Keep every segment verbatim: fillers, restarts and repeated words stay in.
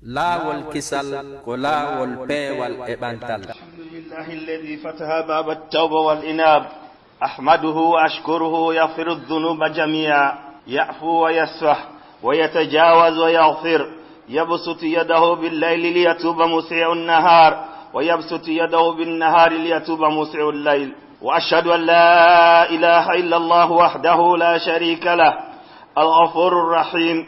Laawol kisal ko laawol peewal e ɓantal. الحمد لله الذي فتح باب التوبة والإناب. أحمده وأشكره يغفر الذنوب جميعا، يعفو ويصفح، ويتجاوز ويغفر، يبسط يده بالليل ليتوب مسيء النهار، ويبسط يده بالنهار ليتوب مسيء الليل. وأشهد أن لا إله إلا الله وحده لا شريك له، الغفور الرحيم،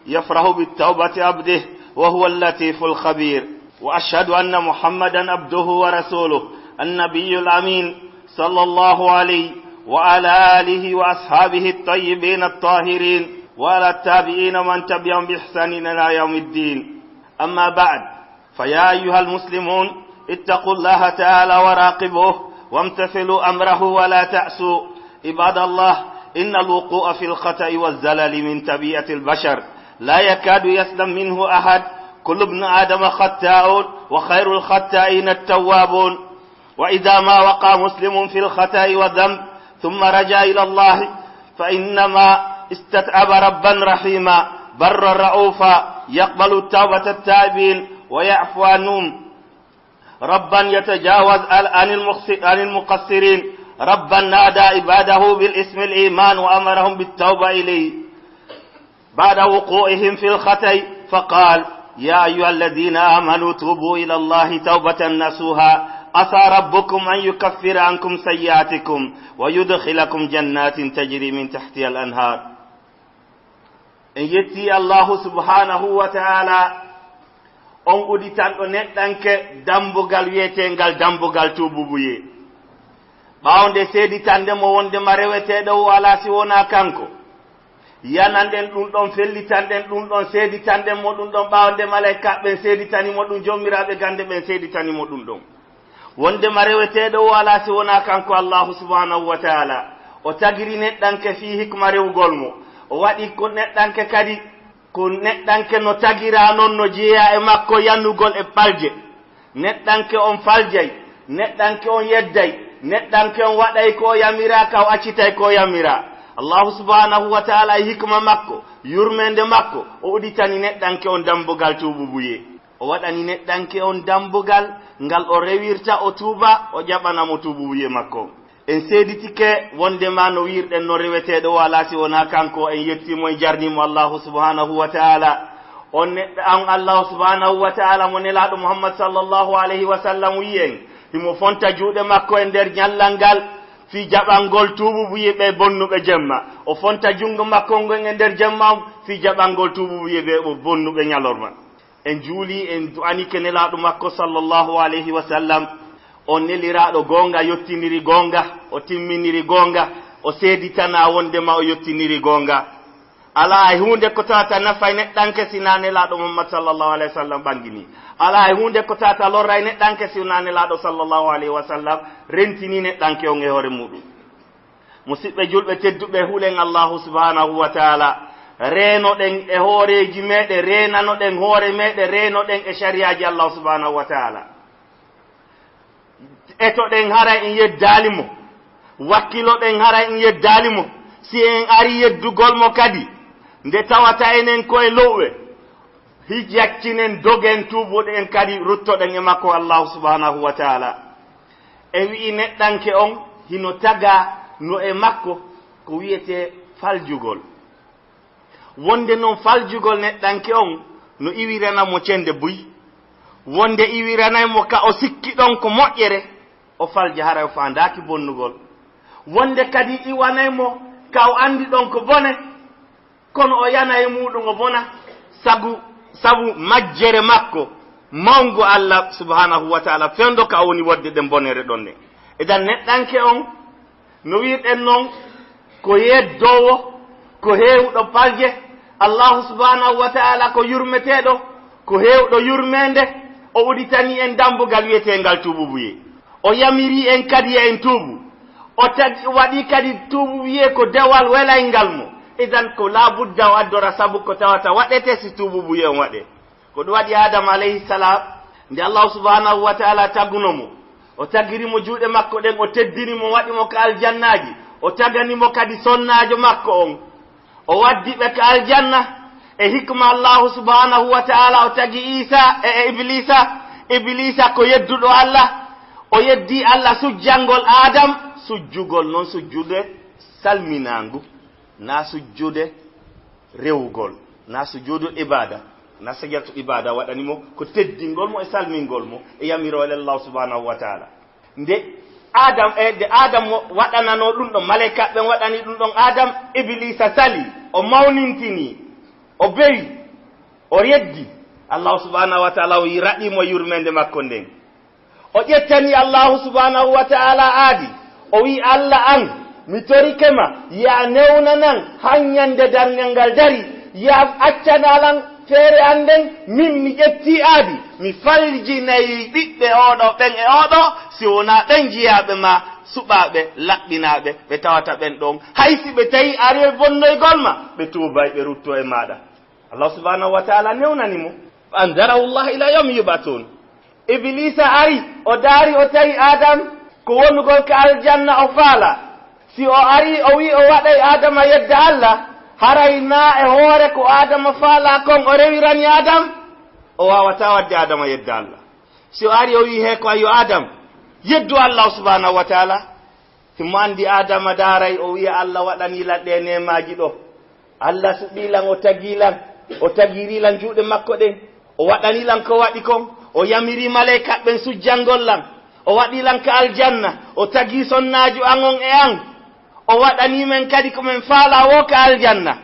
يفرح بالتوبة عبده وهو اللطيف الخبير. وأشهد أن محمدا عبده ورسوله النبي الأمين، صلى الله عليه وعلى آله وأصحابه الطيبين الطاهرين وعلى التابعين ومن تبعهم بإحسان إلى يوم الدين. أما بعد، فيا أيها المسلمون، اتقوا الله تعالى وراقبوه وامتثلوا أمره ولا تعصوا. عباد الله، إن الوقوع في الخطأ والزلل من طبيعة البشر، لا يكاد يسلم منه أحد. كل ابن آدم خطاء، وخير الخطائين التوابون. وإذا ما وقع مسلم في الخطأ والذنب ثم رجع إلى الله، فإنما استتعب ربا رحيما برا رؤوفا، يقبل توبة التائبين ويعفو عنهم، ربا يتجاوز عن المقص-، عن المقصرين، ربا نادى عباده بالاسم الإيمان وأمرهم بالتوبة إليه بعد وقوعهم في الخطأ، فقال: يا أيها الذين آمنوا توبوا إلى الله توبة نصوحا، عسى ربكم أن يكفر عنكم سيئاتكم ويدخلكم جنات تجري من تحتها الأنهار. En yetti Allahu subhanahu wa ta'ala, on uditanɗo neɗɗanke dambugal wi'eteengal dambugal tuububuyee. Ɓaawo nde seeditande mo wonde ma reweteeɗo o alaa si wonaa kanko, yananɗen ɗum ɗon, fellitanɗen ɗum ɗon, seeditanɗen mo ɗum ɗon, ɓaawo nde malaykaaɓe ɓen seeditani mo ɗum, joomiraaɓe gannde ɓen seeditani mo ɗum ɗon. Wonde ma reweteeɗo o alaa si wonaa kanko Allahu subhanahu wa ta'ala. O tagiri neɗɗanke fii hikma rewugol mo. O waɗi ko neɗɗanke kadi, ko neɗɗanke no tagiraa non, no jeyaa e makko yanugol e falje. Neɗɗanke on faljay, neɗɗanke on yedday, neɗɗanke on waɗay ko o yamiraa, ka o accitay ko o yamiraa. Allahu subhanahu wa ta'ala e hikma makko, yurmeende makko, o uditani neɗɗanke on dambugal tuububuyee. O waɗani neɗɗanke on dambugal ngal o rewirta, o tuuba, o jaɓana mo tuububuyee makko. En seeditike wonde ma no wi'irɗen no reweteeɗo o alaa si wonaa kanko, en yetti mo, en jarni mo Allahu subhanahu wa ta'ala. On neɗɗo an Allahu subhanahu wa ta'ala mo Nelaaɗo Muhammad sallallahu alayhi wa sallam wi'i en, himo fonta juuɗe makko e nder ñallal ngal fii jaɓangol tuububuyee ɓe bonnuɓe jemma. O fonta junngo makko ngon e nder jemma on fii jaɓangol tuububuyee ɓe bonnuɓe ñalorma. En juuli, en du'anike Nelaaɗo makko sallallahu alayhi wa sallam. On neliraaɗo goonga, yottiniri goonga, o timminiri goonga, o seeditanaa wonde ma o yottiniri goonga. Alaa e huunde ko tawata nafay neɗɗanke si naa Nelaaɗo Muhammad sallallahu alayhi wa sallam ɓanngini. Alaa e huunde ko tawata lorray neɗɗanke si naa Nelaaɗo sallallahu alayhi wa sallam rentini neɗɗanke on e hoore muuɗum. Musiɓɓe julɓe tedduɓe, hulen Allahu subhanahu wa ta'ala, reenoɗen e hooreeji meeɗen, reenanoɗen hoore meeɗen, reenoɗen e shariyaaji Allahu subhanahu wa ta'ala. Etoɗen haray en yeddaali mo, wakkiloɗen haray en yeddaali mo. Si en ari yeddugol mo kadi, nde tawata enen ko e lowɓe, hijaccinen, dogen, tuubuɗen kadi, ruttoɗen e makko Allahu subhanahu wa ta'ala. E wi'i neɗɗanke on hino tagaa no e makko ko wi'etee faljugol. Wonde non faljugol neɗɗanke on no iwirana mo cende buy. Wonde iwiranay mo ka o sikki ɗon ko moƴƴere, o falja haray o faandaaki bonnugol. Wonde kadi iwanay mo ka o anndi ɗon ko bone, kono o yana e muuɗum o bona, sabu, sabu majjere makko mawngo Allah subhanahu wa ta'ala fewndo ka o woni waɗde ɗen bonere ɗon ɗen. Idan neɗɗanke on, no wi'irɗen non, ko yeddoowo, ko heewuɗo falje. Allahu subhanahu wa ta'ala ko yurmeteeɗo, ko heewɗo yurmeende. O uditanii en dambugal wi'eteengal tuububuyee. O yamirii en kadi yo en tuubu. O tagi, waɗii kadi tuububuyee ko dewal welayngal mo. Idan ko laabudda o addora sabu ko tawata waɗetee si tuububuyee on waɗee. Ko ɗum waɗi Aadama alayhi salaam, nde Allahu subhanahu wa ta'ala taguno mo, o tagiri mo juuɗe makko ɗen, o teddini mo, waɗi mo ka aljannaaji, o tagani mo kadi sonnaajo makko on. O waddi ɓe ka aljanna, E hikma Allahu subhanahu wa ta'ala o tagi Isa e, e Iblisa. Iblisa ko yedduɗo Allah, o yeddi Allah sujjangol Adam, sujjugol noon sujjude salminaangu, na sujjude rewugol, na sujjudu ibada, na sajatu ibada waɗani mo, ko teddingol mo e salmingol mo e yamiroore Allah subhanahu wa ta'ala. Nde Adam, e nde Adam mo waɗanano ɗum ɗon, maleyka ɓen waɗani ɗum ɗon Adam, Iblisa sali, o mawnintini, o bewi, o reddi. Allah subhanahu wa ta'ala o raɗi mo yurmende makko nden. O ƴettani Allahu subhanahu wa ta'ala aadi, o wi'i, "Allah an, mi torike ma, ya newnanan han nyande darngal ngal dari, ya accana lan feere an nden, min mi ƴetti aadi, mi faljinay ɓiɓɓe oɗo ɓen e oɗo, si wonaa ɓen jiyaaɓe ma, suɓaaɓe, laɓɓinaaɓe, ɓe tawata ɓen ɗon, hay si ɓe tawi aroy bonnoygol ma, ɓe tuubay, ɓe rutto e maaɗa." Allah subhanahu wa ta'ala newnani mo. Fa anzarahu Allah ila yawmi yub'athun. Iblisa ari, o daari, o tawi Adam ko wonugol ka aljanna, o faala. Si o ari, o wi o waɗay Adama yedda Allah, haray na e hoore ko Adama faala kon o rewirani Adam? O waawata waɗde Adama yedda Allah. Si o ari, o wi he ko, "Ayyo Adam, yeddu Allah subhanahu wa ta'ala." Himo anndi Adama daaray, o wi'a, "Allah waɗanii lan ɗee neemaaji ɗoo. Allah suɓii lan, o tagii lan, o tagirii lan juuɗe makko ɗen. O waɗanii lan ko waɗi kon, o yamirii maleyka ɓen sujjangol lan. O waɗii lan ka aljanna, o tagii sonnaajo an on e an. O waɗanii men kadi ko men faalaa woo ka aljanna.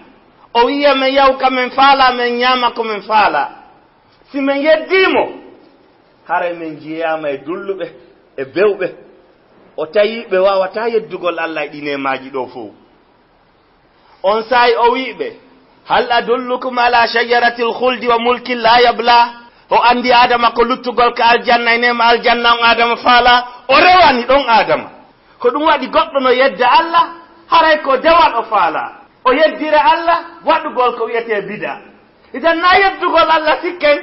O wi'a men yahu ka men faalaa, men ñaama ko men faalaa. Si men yeddii mo, haray men jeyaama e dulluɓe, e bewɓe." O tawi ɓe waawataa yeddugol Allah e ɗi neemaaji ɗoo fow. Onsay o wi'i ɓe, "Hal adullukum ala shajaratil khuldi wa mulkin la yabla?" O anndi Adama ko luttugol ka aljanna, e neema aljanna on Adama faalaa, o rewani ɗon Adama. Ko ɗum waɗi goɗɗo no yedda Allah, haray ko dewal o faalaa. O yeddira Allah waɗugol ko wi'etee bida. Idan na yeddugol Allah sikken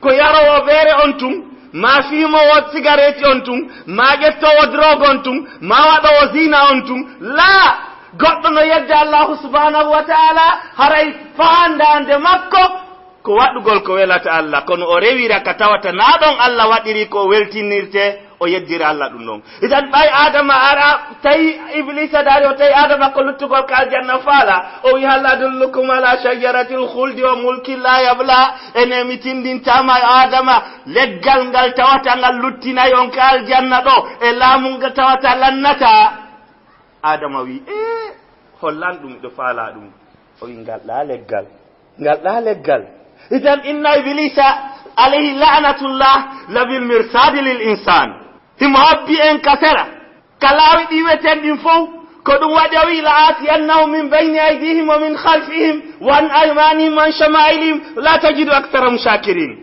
ko yaroowo beere on tun, maa fiimoowo sigareeti on tun, maa ƴettoowo drogue on tun, maa waɗoowo zina on tun. Laa, goɗɗo no yedda Allahu subhanahu wa ta'ala, haray faandaande makko ko waɗugol ko welata Allah, kono o rewira ka tawata na ɗon Allah waɗiri ko o weltinirte, o yeddira Allah ɗum ɗon. Idan ɓay Adama ara, tawi Iblisa daari, o tawi Adama ko luttugol ka aljanna faala. O wi, "Hal adullukum ala shajaratil khuldi wa mulkin la yabla?" Ene mi tindintaama Adama leggal ngal tawata ngal luttinay on ka aljanna ɗo, e laamu ngal tawata lannata. Adama wi, "E, hollan ɗum, miɗo faala ɗum." O wi, "Ngal ɗa leggal." Ngal ɗa leggal. Idan inna Iblisa alayhi la'natullah labil mirsadi lil insan. Himo habbi en ka sera. Ka laawi ɗi wi'eten ɗin fow, ko ɗum waɗi o wi'i, "La atiyannahum min bayni aydihim wa min khalfihim wa an aymanihim wa an shama'ilihim, la tajidu aktharahum shakirin."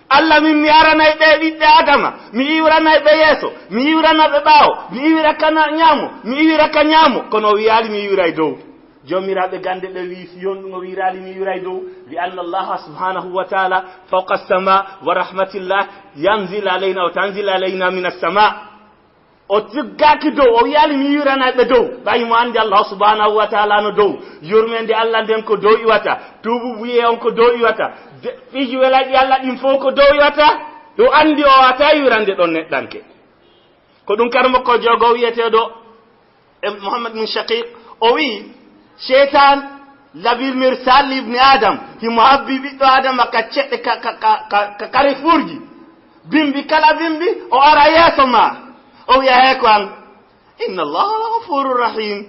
Allah min mi aranay ɓe ɓiɓɓe Adama, mi iwranay ɓe yeeso, mi iwrana ɓe ɓaawo, mi iwira ka na-, ñaamo, mi iwira ka ñaamo, kono o wi'aali mi iwiray dow. Joomiraaɓe gannde ɓe wi'i, si yon ɗum o wi'iraali mi iwiray dow, li anna Allaha subhanahu wa ta'ala fawqa as-sama wa rahmatullah yanzil alayna wa tanzil alayna min as-sama. O tiggaaki dow, o wi'aali mi iwiranay ɓe dow. Ɓay mo anndi Allah subhanahu wa ta'ala no dow. Yurmeende Allah nden ko dow iwata. Tuubu buye on ko dow iwata. De-, piiji welayɗi Allah ɗin fow ko dow iwata. O anndi o wata iwirande ɗon neɗɗanke. Ko ɗum karmo ko jogo wi'eteeɗo e Muhammad bin Shaqiq, o wi'i, "Sheytan labil mirsal ibni Adam, himo habbi ɓiɗɗo Adama ka ceɗɗe, ka, ka, ka, ka, ka karifuurji. Bimbi kala bimbi, o ara yeeso ma. O wi'a, 'He ko an, inna Allaha la ghafurur rahim.'"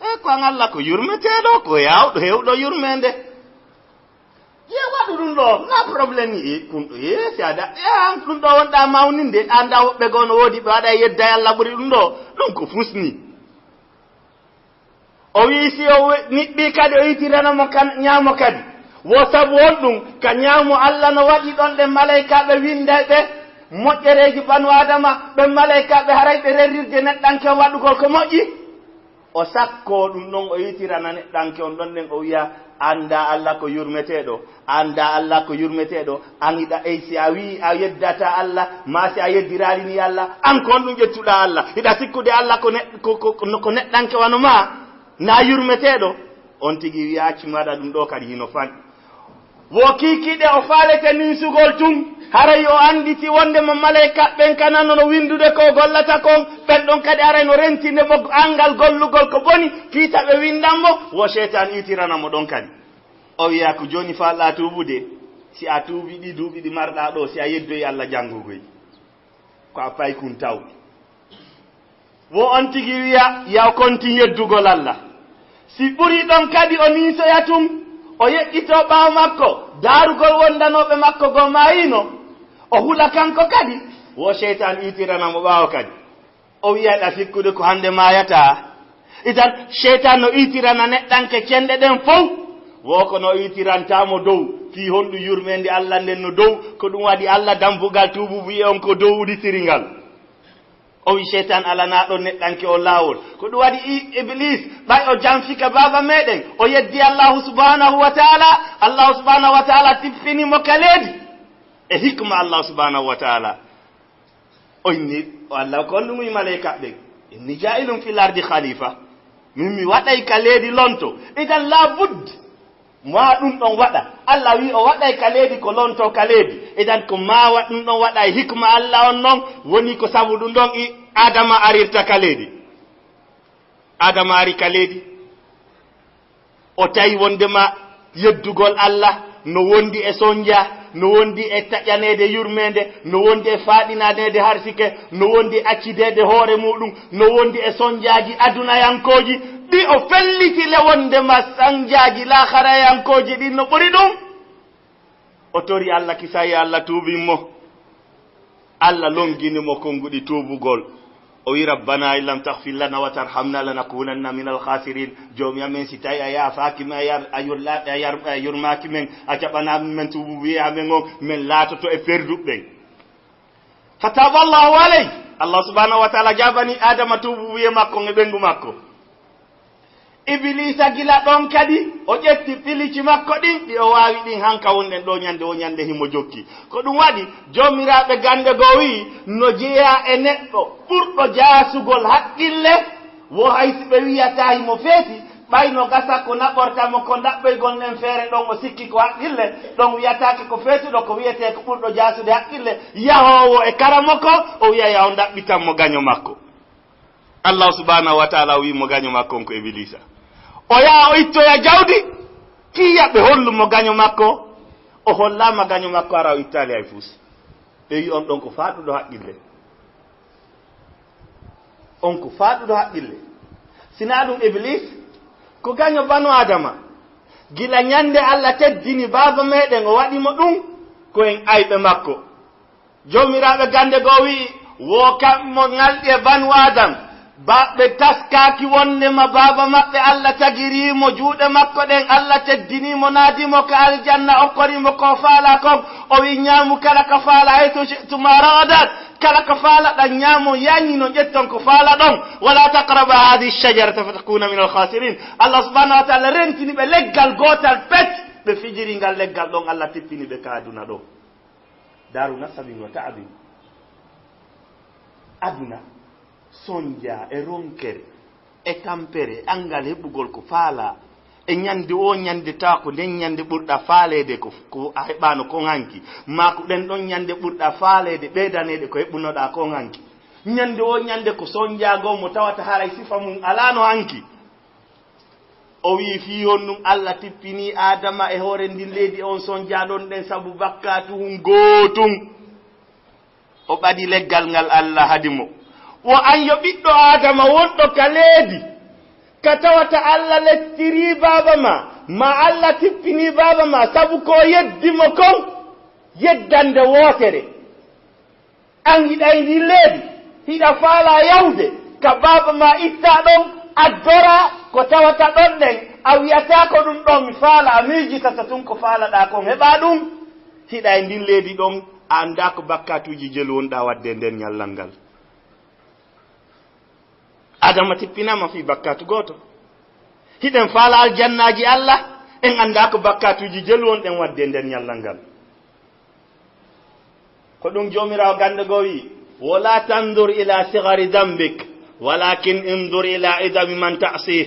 He ko an, Allah ko yurmeteeɗo, ko yaawɗo, heewɗo yurmeende. Ye waɗu ɗum ɗo, na problème e kun ɗo, ye si ada, e an ɗum ɗo wonɗa mawninde, anda woɓɓe goo no woodi ɓe waɗa yedda Yalla ɓuri ɗum ɗo, ɗum ko fusni. O wi'i si o we-, niɓɓi kadi, o yitirana mo kan, ñaamo kadi. Wo sabu on ɗum, ka ñaamo Allah no waɗi ɗon ɗen malaykaaɓe winndayɓe moƴƴereeji banu Adama, ɓen malaykaaɓe haray ɓe rerrirde neɗɗanke on waɗugol ko moƴƴi. O sakkoo ɗum ɗon, o yitirana neɗɗanke on ɗon ɗen, o wi'a, "Anndaa Allah ko yurmeteeɗo, anndaa Allah ko yurmeteeɗo, an iɗa ey si a wi'i a yeddataa Allah, maa si a yeddiraali ni Allah, an ko honɗum ƴettuɗaa Allah? Iɗa sikkude Allah ko ne-, ko, ko, ko, ko neɗɗanke wano maa, naa yurmeteeɗo?" On tigi wi'a, "Accu mi waɗa ɗum ɗo kadi hino fanɗi." Wo kiikiiɗe o faalete ninsugol tun, haray o annditi wonndema maleyka ɓen ka nano no winndude ko o gollata kon, ɓen ɗon kadi haray no rentinde mo anngal gollugol ko boni, kiita ɓe winndan mo, wo seytaan iitirana mo ɗon kadi. O wi'a ko jooni faalɗaa tuubude, si a tuubi ɗii duuɓi ɗi marɗaa ɗoo, si a yeddoyi Alla janngo goy, ko a paykun taw. Wo on tigi wi'a, yaw kontin yeddugol Alla. Si ɓuri ɗon kadi o ninsoya tun, o yeƴƴitoo ɓaawo makko, daarugol wonndanooɓe makko goo maayiino, o hula kanko kadi, wo seytaan iitirana mo ɓaawo kadi. O wi'a ɗa fikkude ko hannde maayataa. Idan, seytaan no iitirana neɗɗanke cenɗe ɗen fow. Wo ko no iitiranta mo dow, fii honɗum yurmeende Alla nden no dow, ko ɗum waɗi Alla dambugal tuubu wi'e on ko dow uditiri ngal. O wi seytaan alanaa ɗon neɗɗanke o laawol. Ko ɗum waɗi i-, Iblis, ɓay o janfika baaba meɗen, o yeddi Allahu subhanahu wa ta'ala, Allahu subhanahu wa ta'ala tippini mo ka leedi. E hikma Allahu subhanahu wa ta'ala. O inni, o Alla ko on ɗum wi maleyka ɓen. Inni ja'ilun fil ardi khalifa. Min mi waɗay ka leedi lonto. Idan la budd. Maa ɗum ɗon waɗa. Alla wi o waɗay ka leedi ko lonto ka leedi. Idan ko maa wa-, ɗum ɗon waɗa e hikma Alla on non. Woni ko sabu ɗum ɗon i Adama arirta ka leedi. Adama ari ka leedi. O tawi wondema yeddugol Alla no wondi e sonja, no wondi e taƴaneede yurmeende, no wondi e faaɗinaneede harsike, no wondi e accideede hoore muuɗum, no wondi e sonjaaji adunayankooji, ɗi o felliti le wondema sonjaaji laakharayankooji ɗin no ɓuri ɗum. O tori Alla kisa e Alla tuubin mo. Alla longini mo konguɗi tuubugol. O wi, "Rabbana in lam taghfir lana wa tarhamna lanakunanna minal khasirin." Joomi amen, si tawi a yaafaaki men, a yar-, a yurla-, a yar-, a yurmaaki men, a jaɓanaaki men tuubu wi'e amen on, men laatoto e perduɓe ɓen. Fataba Allahu alayhi. Allah subhanahu wa ta'ala jaabani Adama tuubu wi'e makko on e ɓengu makko. Ibiliisa gila ɗon kadi, o ƴetti pilici makko ɗin, ɗi o waawi ɗin hanka wonɗen ɗoo ñande, o ñande himo jokki. Ko ɗum waɗi, joomiraaɓe gannde goo wi'i, no jeyaa e neɗɗo ɓurɗo jaasugol haqqille, wo hay si ɓe wi'ataa himo feeti, ɓay no gasa ko naɓorta mo ko ndaɓɓoygol nden feere ɗon, o sikki ko haqqille, ɗon wi'ataake ko feetuɗo, ko wi'etee ko ɓurɗo jaasude haqqille, yahoowo e karamoko, o wi'a yaha o ndaɓɓitan mo gaño makko. Allah subhanahu wa ta'ala wi'i mo gaño makko on ko Ibiliisa. O yaha o ittoya jawdi, kiya ɓe hollu mo gaño makko, o hollaama gaño makko, hara o ittaali hay fus. Ɓe wi'i on ɗon ko faaɗuɗo haqqille. On ko faaɗuɗo haqqille. Sinaa ɗum Ibiliis, ko gaño banu Adama. Gila ñande Allah teddini baaba meɗen o waɗi mo ɗum, ko en ayɓe makko. Joomiraaɓe gannde goo wi'i, wo kammo ŋalɗi e banu Adam, ba ɓe taskaaki wondema baaba maɓɓe Allah tagirii mo juuɗe makko ɗen, Allah teddinii mo, naadi mo ka aljanna, okkorii mo ko faalaa kon. O wi'i, "Ñaamu kala ka faalaa, haythu shi'tuma ragadan, kala ka faalaɗon ñaamon, yañinon, ƴetton ko faalaɗon. Wala taqraba hadhihi shajarata fatakuna minal khasirin." Allah subhanahu wa ta'ala rentini ɓe leggal gootal pet, ɓe fijiri ngal leggal ɗon, Allah tippini ɓe ka aduna ɗoo. Daaru nasabin wa ta'abin. Aduna, sonja e ronkere, e tampere, anngal heɓugol ko faalaa. E ñande o ñande tawa ko nden ñande ɓurɗaa faaleede ko, ko a heɓaano kon hanki. Maa ko ɗen ɗon ñande ɓurɗaa faaleede, ɓeydaneede ko heɓunoɗaa kon hanki. Ñande o ñande ko sonjaago mo tawata haray sifa mum alaano hanki. O wi'i, fii honɗum Allah tippinii Aadama e hoore ndin leydi e on sonjaaɗon ɗen sabu bakkaatu hun gootun? O ɓadi leggal ngal Allah hadi mo. Wo an yo ɓiɗɗo Aadama wonɗo ka leydi, ka tawata Allah lettirii baaba maa, maa Allah tippinii baaba maa sabu ko yeddi mo kon, yeddande wootere. An hiɗa e ndin leydi, hiɗa faalaa yahude ka baaba maa ittaa ɗon, addoraa ko tawata ɗon ɗen, a wi'ataa ko ɗum ɗoo mi faalaa, a miijitata tun ko faalaɗaa kon heɓaa ɗum. Hiɗa e ndin leydi ɗon, a anndaa ko bakkaatuuji jelu wonɗaa waɗde e nder ñallal ngal. Adama tippinaama fii bakkaatu gooto. Hiɗen faala aljannaaji Allah, en anndaa ko bakkaatuuji jelu wonɗen waɗde e nder ñallal ngal. Ko ɗum Joomiraawo gannde goo wi'i, "Wala tanzur ila sigari dambik, walakin inzur ila idami man ta'sih."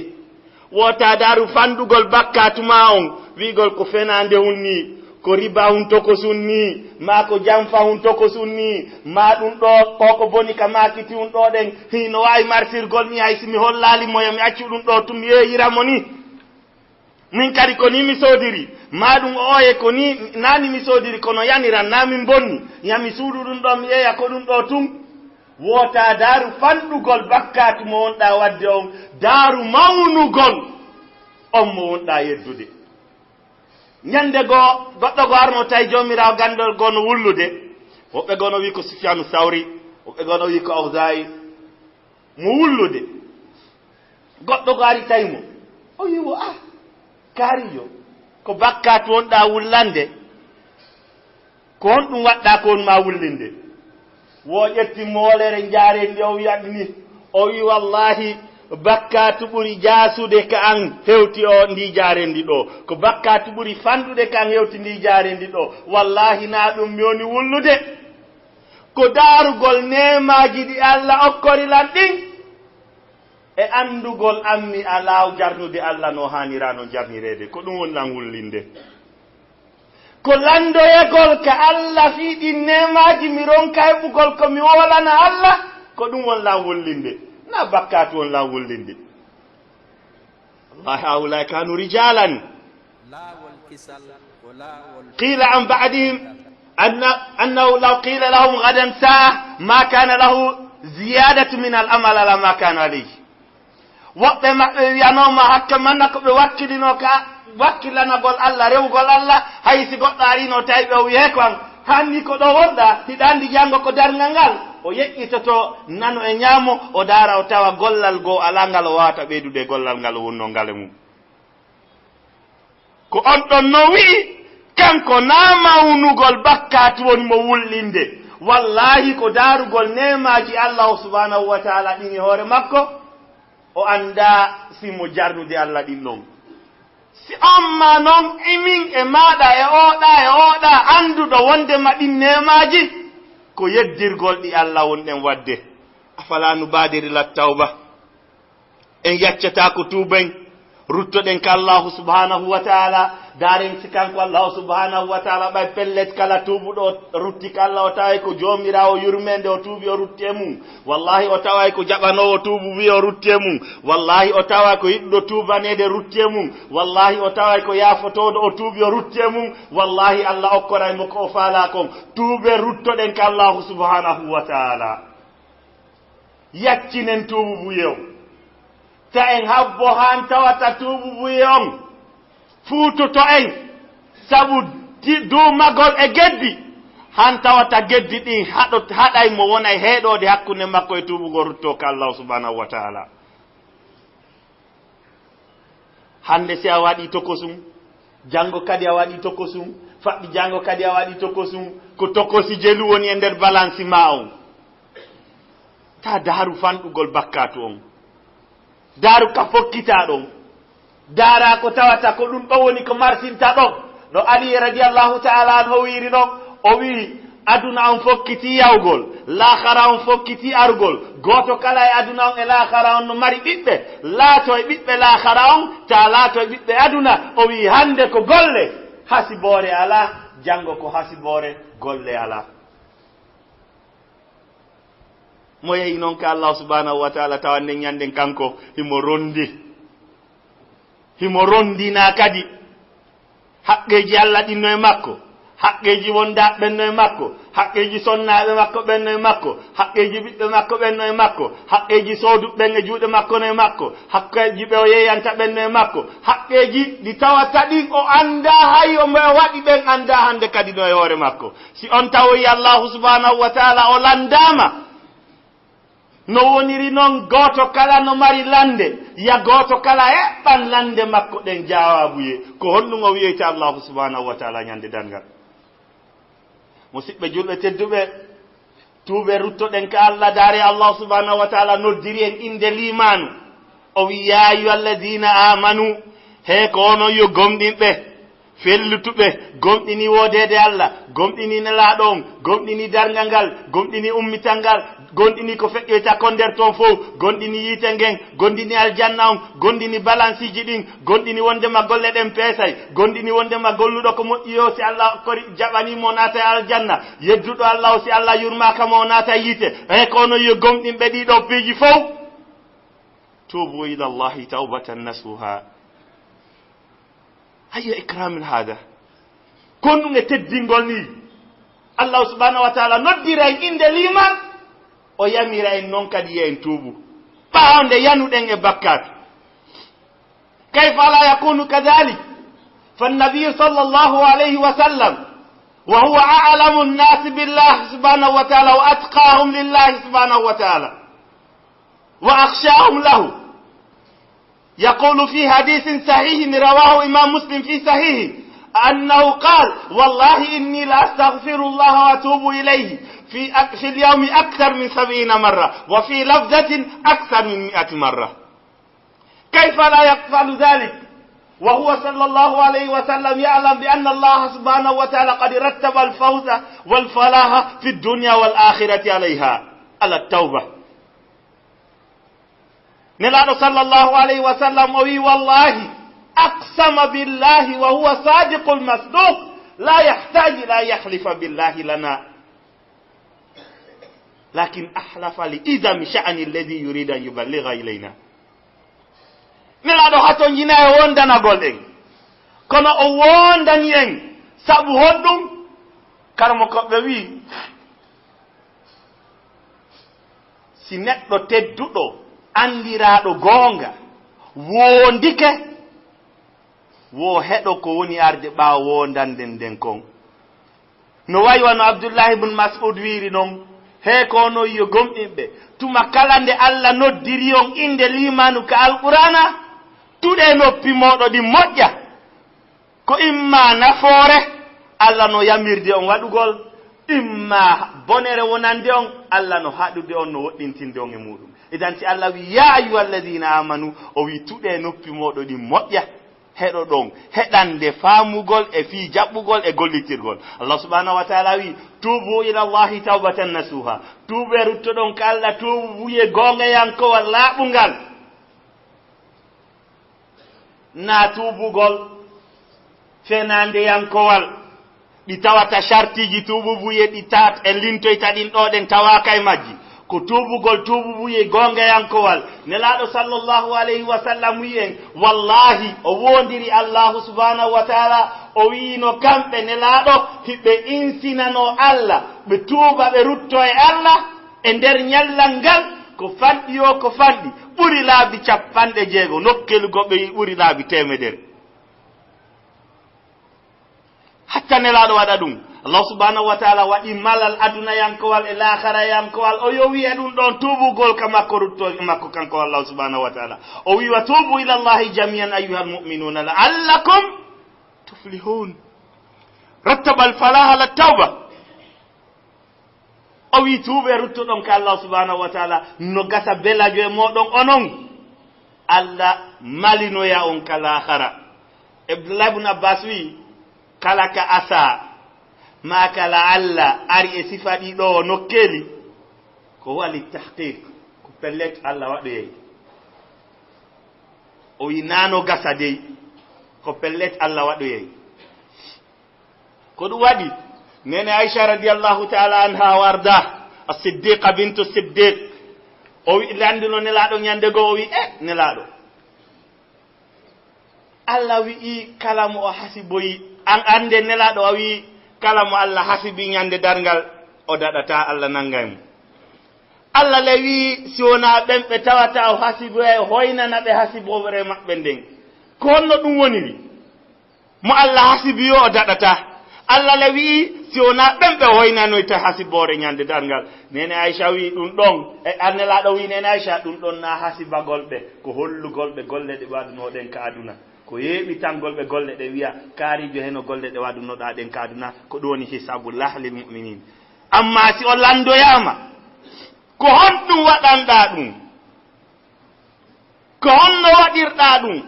Wota daaru fanɗugol bakkaatu maa on, wi'ugol ko fenaande hun nii, Ko riba hun tokosun nii, maa ko janfa hun tokosun nii, maa ɗun ɗoo, ko ko boni ka maakiti hun ɗoo ɗen, hino waawi marsirgol nii, hay si mi hollaali mo, yo mi accu ɗun ɗoo tun, mi yeeyira mo nii. Min kadi ko nii mi soodiri, maa ɗun ooye ko nii, naa nii mi soodiri, kono yaniran, naa min bonni, yo mi suuɗu ɗun ɗoo, mi yeeya ko ɗun ɗoo tun. Wota daaru fanɗugol bakkaatu mo wonɗaa waɗde on, daaru mawnugol on mo wonɗaa yeddude. Ñande goo, goɗɗo goo arno tawi Joomiraawo ganndol goo no wullude. Woɓɓe goo no wi'i ko Sufyaanu Sawri, woɓɓe goo no wi'i ko Awzaa'i. Mo wullude. Goɗɗo goo ari tawi mo. O wi'i mo, "Ah, kaarijo, ko bakkaatu wonɗaa wullande? Ko honɗun waɗɗaa ko woni maa wullinde?" Wo ƴetti moolere njaareendi, o wi'i, "Addi ni." O wi'i, "Wallaahi, bakkaatu ɓuri jaasude ka an hewti o ndii jaareendi ɗoo. Ko bakkaatu ɓuri fanɗude ka an hewti ndii jaareendi ɗoo. Wallaahi, naa ɗun mi woni wullude. Ko daarugol neemaaji ɗi Alla okkori lan ɗin, e anndugol an mi alaa jarnude Alla no haaniraano jarnireede. Ko ɗun woni lan wullinde." Ko lanndoyegol ka Alla fii ɗin neemaaji, mi ronka heɓugol ko mi wowlana Alla, ko ɗun woni lan wullinde, naa bakkaatu woni lan wullinde. Wallahi, haa'ulaa'i kaanu rijaalan. Laawol kisal ko laawol. Qiila an ba'dihim anna-, annahu law qiila lahum gadan saa'a ma kaana lahu ziyaadatu min al amal ala ma kaanu alayhi. Woɓɓe maɓɓe wi'anooma hakke manna ko ɓe wakkilinoo ka wakkilanagol Alla, rewugol Alla, hay si goɗɗo ariino tawi ɓe o wi'e ko an, hanni ko ɗoo wonɗaa, hiɗa anndi janngo ko darngal ngal? O yeƴƴitoto nano e ñaamo, o daara o tawa gollal goo alaa ngal o waawata ɓeydude e gollal ngal o wonnoo ngal e mum. Ko on ɗon non wi'i, kanko naa mawnugol bakkaatu woni mo wullinde. Wallaahi, ko daarugol neemaaji Allaahu subhaanahu wa ta'aala ɗin e hoore makko, o anndaa si mo jarnude Alla ɗin non. Si on maa non, e min e maaɗa e ooɗaa e ooɗaa annduɗo wonndema ɗin neemaaji, ko yeddirgol ɗi Alla wonɗen waɗde. Afalaa nubaadiri lat tawba? En yaccataako tuuben, ruttoɗen ka Allaahu subhaanahu wa ta'aala, daaren si kanko Allaahu subhaanahu wa ta'aala ɓay pellet kala tuubuɗo o rutti ka Alla, o taway ko Joomiraawo yurmeende, o tuubi o rutti e mum. Wallaahi, o taway ko jaɓanoowo tuubu wi'i o rutti e mum. Wallaahi, o taway ko yiɗuɗo tuubaneede rutti e mum. Wallaahi, o taway ko yaafotooɗo o tuubi o rutti e mum. Wallaahi, Alla okkoray mo ko o faalaa kon. Tuuben ruttoɗen ka Allaahu subhaanahu wa ta'aala. Yaccinen tuubu buye on. Ta en habbo han tawata tuubu buye on fuutoto en, sabu ti-, duumagol e geddi. Han tawata geddi ɗin haɗo-, haɗay mo wona e heeɗoode hakkunde makko e tuubugol rutto ka Allahu subhanahu wa ta'ala. Hannde si a waɗii tokosun, janngo kadi a waɗii tokosun, faɓɓi janngo kadi a waɗii tokosun, ko tokosi jelu woni e nder balansi maa on. Taa daaru fanɗugol bakkaatu on. Daaru ka fokkitaa ɗon. Daaraa ko tawata ko ɗun ɗon woni ko marsinta ɗon. No Ali radiyallahu ta'ala anhu wiiri ɗon, o wi'i, aduna on fokkitii yahugol, laakara on fokkitii arugol. Gooto kala e aduna on e laakara on no mari ɓiɓɓe. Laatoo e ɓiɓɓe laakara on, taa laatoo e ɓiɓɓe aduna. O wi'i, hannde ko golle, hasiboore alaa, janngo ko hasiboore, golle alaa. Mo yehi non ka Allah subhanahu wa ta'ala, tawa nden ñanden kanko himo rondi. Himo rondina kadi. Haqqeeji Allah ɗin no e makko. Haqqeeji wondaaɓe ɓen no e makko. Haqqeeji sonnaaɓe makko ɓen no e makko. Haqqeeji ɓiɓɓe makko ɓen no e makko. Haqqeeji sooduɓe ɓen e juuɗe makko no e makko. Haqqeeji ɓe o yeeyanta ɓen no e makko. Haqqeeji ɗi tawata ɗin o anndaa hay o mo waɗi ɓen anndaa hannde kadi no e hoore makko. Si on tawoyi Allahu subhanahu wa ta'ala o lanndaama, no woniri non gooto kala no mari lannde, ya gooto kala eɓɓan lannde makko ɗen jaawaabuye. Ko honɗun o wi'eyta Allahu subhanahu wa ta'ala ñande darngal? Musiɓɓe julɓe tedduɓe, tuuɓe ruttoɗen ka Allah, daare Allah subhanahu wa ta'ala noddiri en innde liimaanu. O wi'i, "Ya ayyuhalladhina amanu, he ko onon yo gomɗinɓe, fellutuɓe, gomɗini woodeede Allah, gomɗini Nelaaɗo on, gomɗini darngal ngal, gomɗini ummital ngal, Gonɗini ko feƴƴoyta kon nder ton fow, gonɗini yiite ngen, gonɗini aljanna on, gonɗini balansiiji ɗin, gonɗini wondema golle ɗen peesay, gonɗini wondema golluɗo ko moƴƴi o, si Allah kori jaɓani mo naata e aljanna, yedduɗo Allah o, si Allah yurmaaka mo o naata e yiite. E ko onon yo gomɗinɓe ɗiɗo piiji fow. Tuubu ila Allahi tawbatan nasuha. Ayyo ikramil hada. Kon ɗum e teddingol ni. Allah subhanahu wa ta'ala noddira en innde liman, o yamira en non kadi yo en tuubu. Ɓaawo nde yanuɗen e bakkaatu. كيف لا يكون كذلك؟ فالنبي صلى الله عليه وسلم وهو أعلم الناس بالله سبحانه وتعالى وأتقاهم لله سبحانه وتعالى وأخشاهم له، يقول في حديث صحيح رواه إمام مسلم في صحيحه أنه قال: والله إني لأستغفر الله وأتوب إليه في أك-، في اليوم أكثر من سبعين مرة، وفي لفظة أكثر من مائة مرة. كيف لا يفعل ذلك وهو صلى الله عليه وسلم يعلم بأن الله سبحانه وتعالى قد رتب الفوز والفلاح في الدنيا والآخرة عليها، على التوبة؟ Nelaaɗo sallallahu alayhi wa sallam o wi: "Wallahi, aqsama billahi wa huwa sadiqul masduq, la yahtaju ila yahlifa billahi lana, lakin ahlafa li idami sha'ani alladhi yuridu an yuballigha ilayna." Nelaaɗo hatonjina e wondanagol en, kono o wondani en sabu honɗum? Karamokooɓe wi, si neɗɗo tedduɗo, anndiraaɗo goonga, woondike, wo heɗo ko woni arde ɓaawo woondande nden kon. No wayi wano Abdullahi ibn Mas'ud wiiri non, hee ko onon yo gomɗinɓe, tuma kala nde Allah noddiri on innde liimaanu ka Alqur'aana, tuɗee noppi mooɗon ɗin moƴƴa. Ko imma nafoore, Allah no yamirde on waɗugol, imma bonere wonande on, Allah no haɗude on, no woɗɗintinde on e muuɗum. Idan, si Allah wi, "Ya ayyuhalladhina amanu," o wi, "Tuɗee noppi mooɗon ɗin moƴƴa, heɗoɗon, heɗande faamugol e fii jaɓɓugol e gollitirgol." Allah subhanahu wa ta'ala wi, "Tuubu ila Allahi tawbatan nasuha." Tuubee ruttoɗon ka Allah, tuubu buye goongayankowal laaɓungal. Na tuubugol fenaandeyankowal, ɗi tawata shartiiji tuubu buye ɗi tawat e lintoyta ɗin ɗo ɗen tawaaka e majji. Ko tuubugol tuubu buye goongayankowal. Nelaaɗo sallallahu alayhi wa sallam wi'i en, wallahi, o woondiri Allahu subhanahu wa ta'ala, o wi'ino kamɓe Nelaaɗo, hiɓe insinano Allah, ɓe tuuba, ɓe rutto e Allah, e nder ñallal ngal, ko fanɗi o, ko fanɗi, ɓuri laabi capanɗe jeego, nokkeeli goɗɗo yi ɓuri laabi teemedere. Hatta Nelaaɗo waɗa ɗum, Allah subhanahu wa ta'ala waɗi malal adunayankowal e laakharayankowal, o yowi e ɗum ɗon tuubugol ka makko, rutto e makko kanko Allah subhanahu wa ta'ala. O wi, "Wa tuubu ila Allahi jami'an ayyuhal mu'minuna la'allakum tuflihun." Rattabal falaha ala tawba. O wi, "Tuubee, ruttoɗon ka Allah subhanahu wa ta'ala, no gasa belajo e mooɗon onon. Allah malinoya on ka laakhara." Abdullah ibn Abbas wi, "Kala ka asa, ma kala Allah ari e sifa ɗi ɗo nokkeeli, ko huwa li tahqiq, ko pellet Allah waɗoyay." O wi, "Nano gasa dey, ko pellet Allah waɗoyay." Ko ɗum waɗi, Nene Aisha radiyallahu ta'ala anha wa arda, As-Siddiqa bintu Siddiq, o wi, lanndino Nelaaɗo ñannde goo, o wi, "E Nelaaɗo, Allah wi'i kala mo o hasiboyi, an annde Nelaaɗo a wi'i kala mo Allah hasibi ñannde darngal, o daɗataa, Allah nanngay mo. Allah le wi'i si wonaa ɓen ɓe tawata o hasiboyay, o hoynana ɓe hasiboore maɓɓe nden. Ko honno ɗum woniri?" Mo Allah hasibi yo o daɗata. Allah le wi'i, si wonaa ɓen ɓe hoynanoyta hasiboore ñande darngal. Nene Aisha wi'i ɗum ɗon, e Nelaaɗo wi'i Nene Aisha, ɗum ɗon na hasibagol ɓe, ko hollugol ɓe golle ɗe waɗunoɗen ka aduna. Ko yeeɓitangol ɓe golle ɗe wi'a, kaarijo heno golle ɗe waɗunoɗaa ɗen ka aduna, ko ɗum woni hisabu lahlil mu'minin. Amma si o landoyaama, ko honɗum waɗanɗaa ɗum? Ko honno waɗirɗaa ɗum?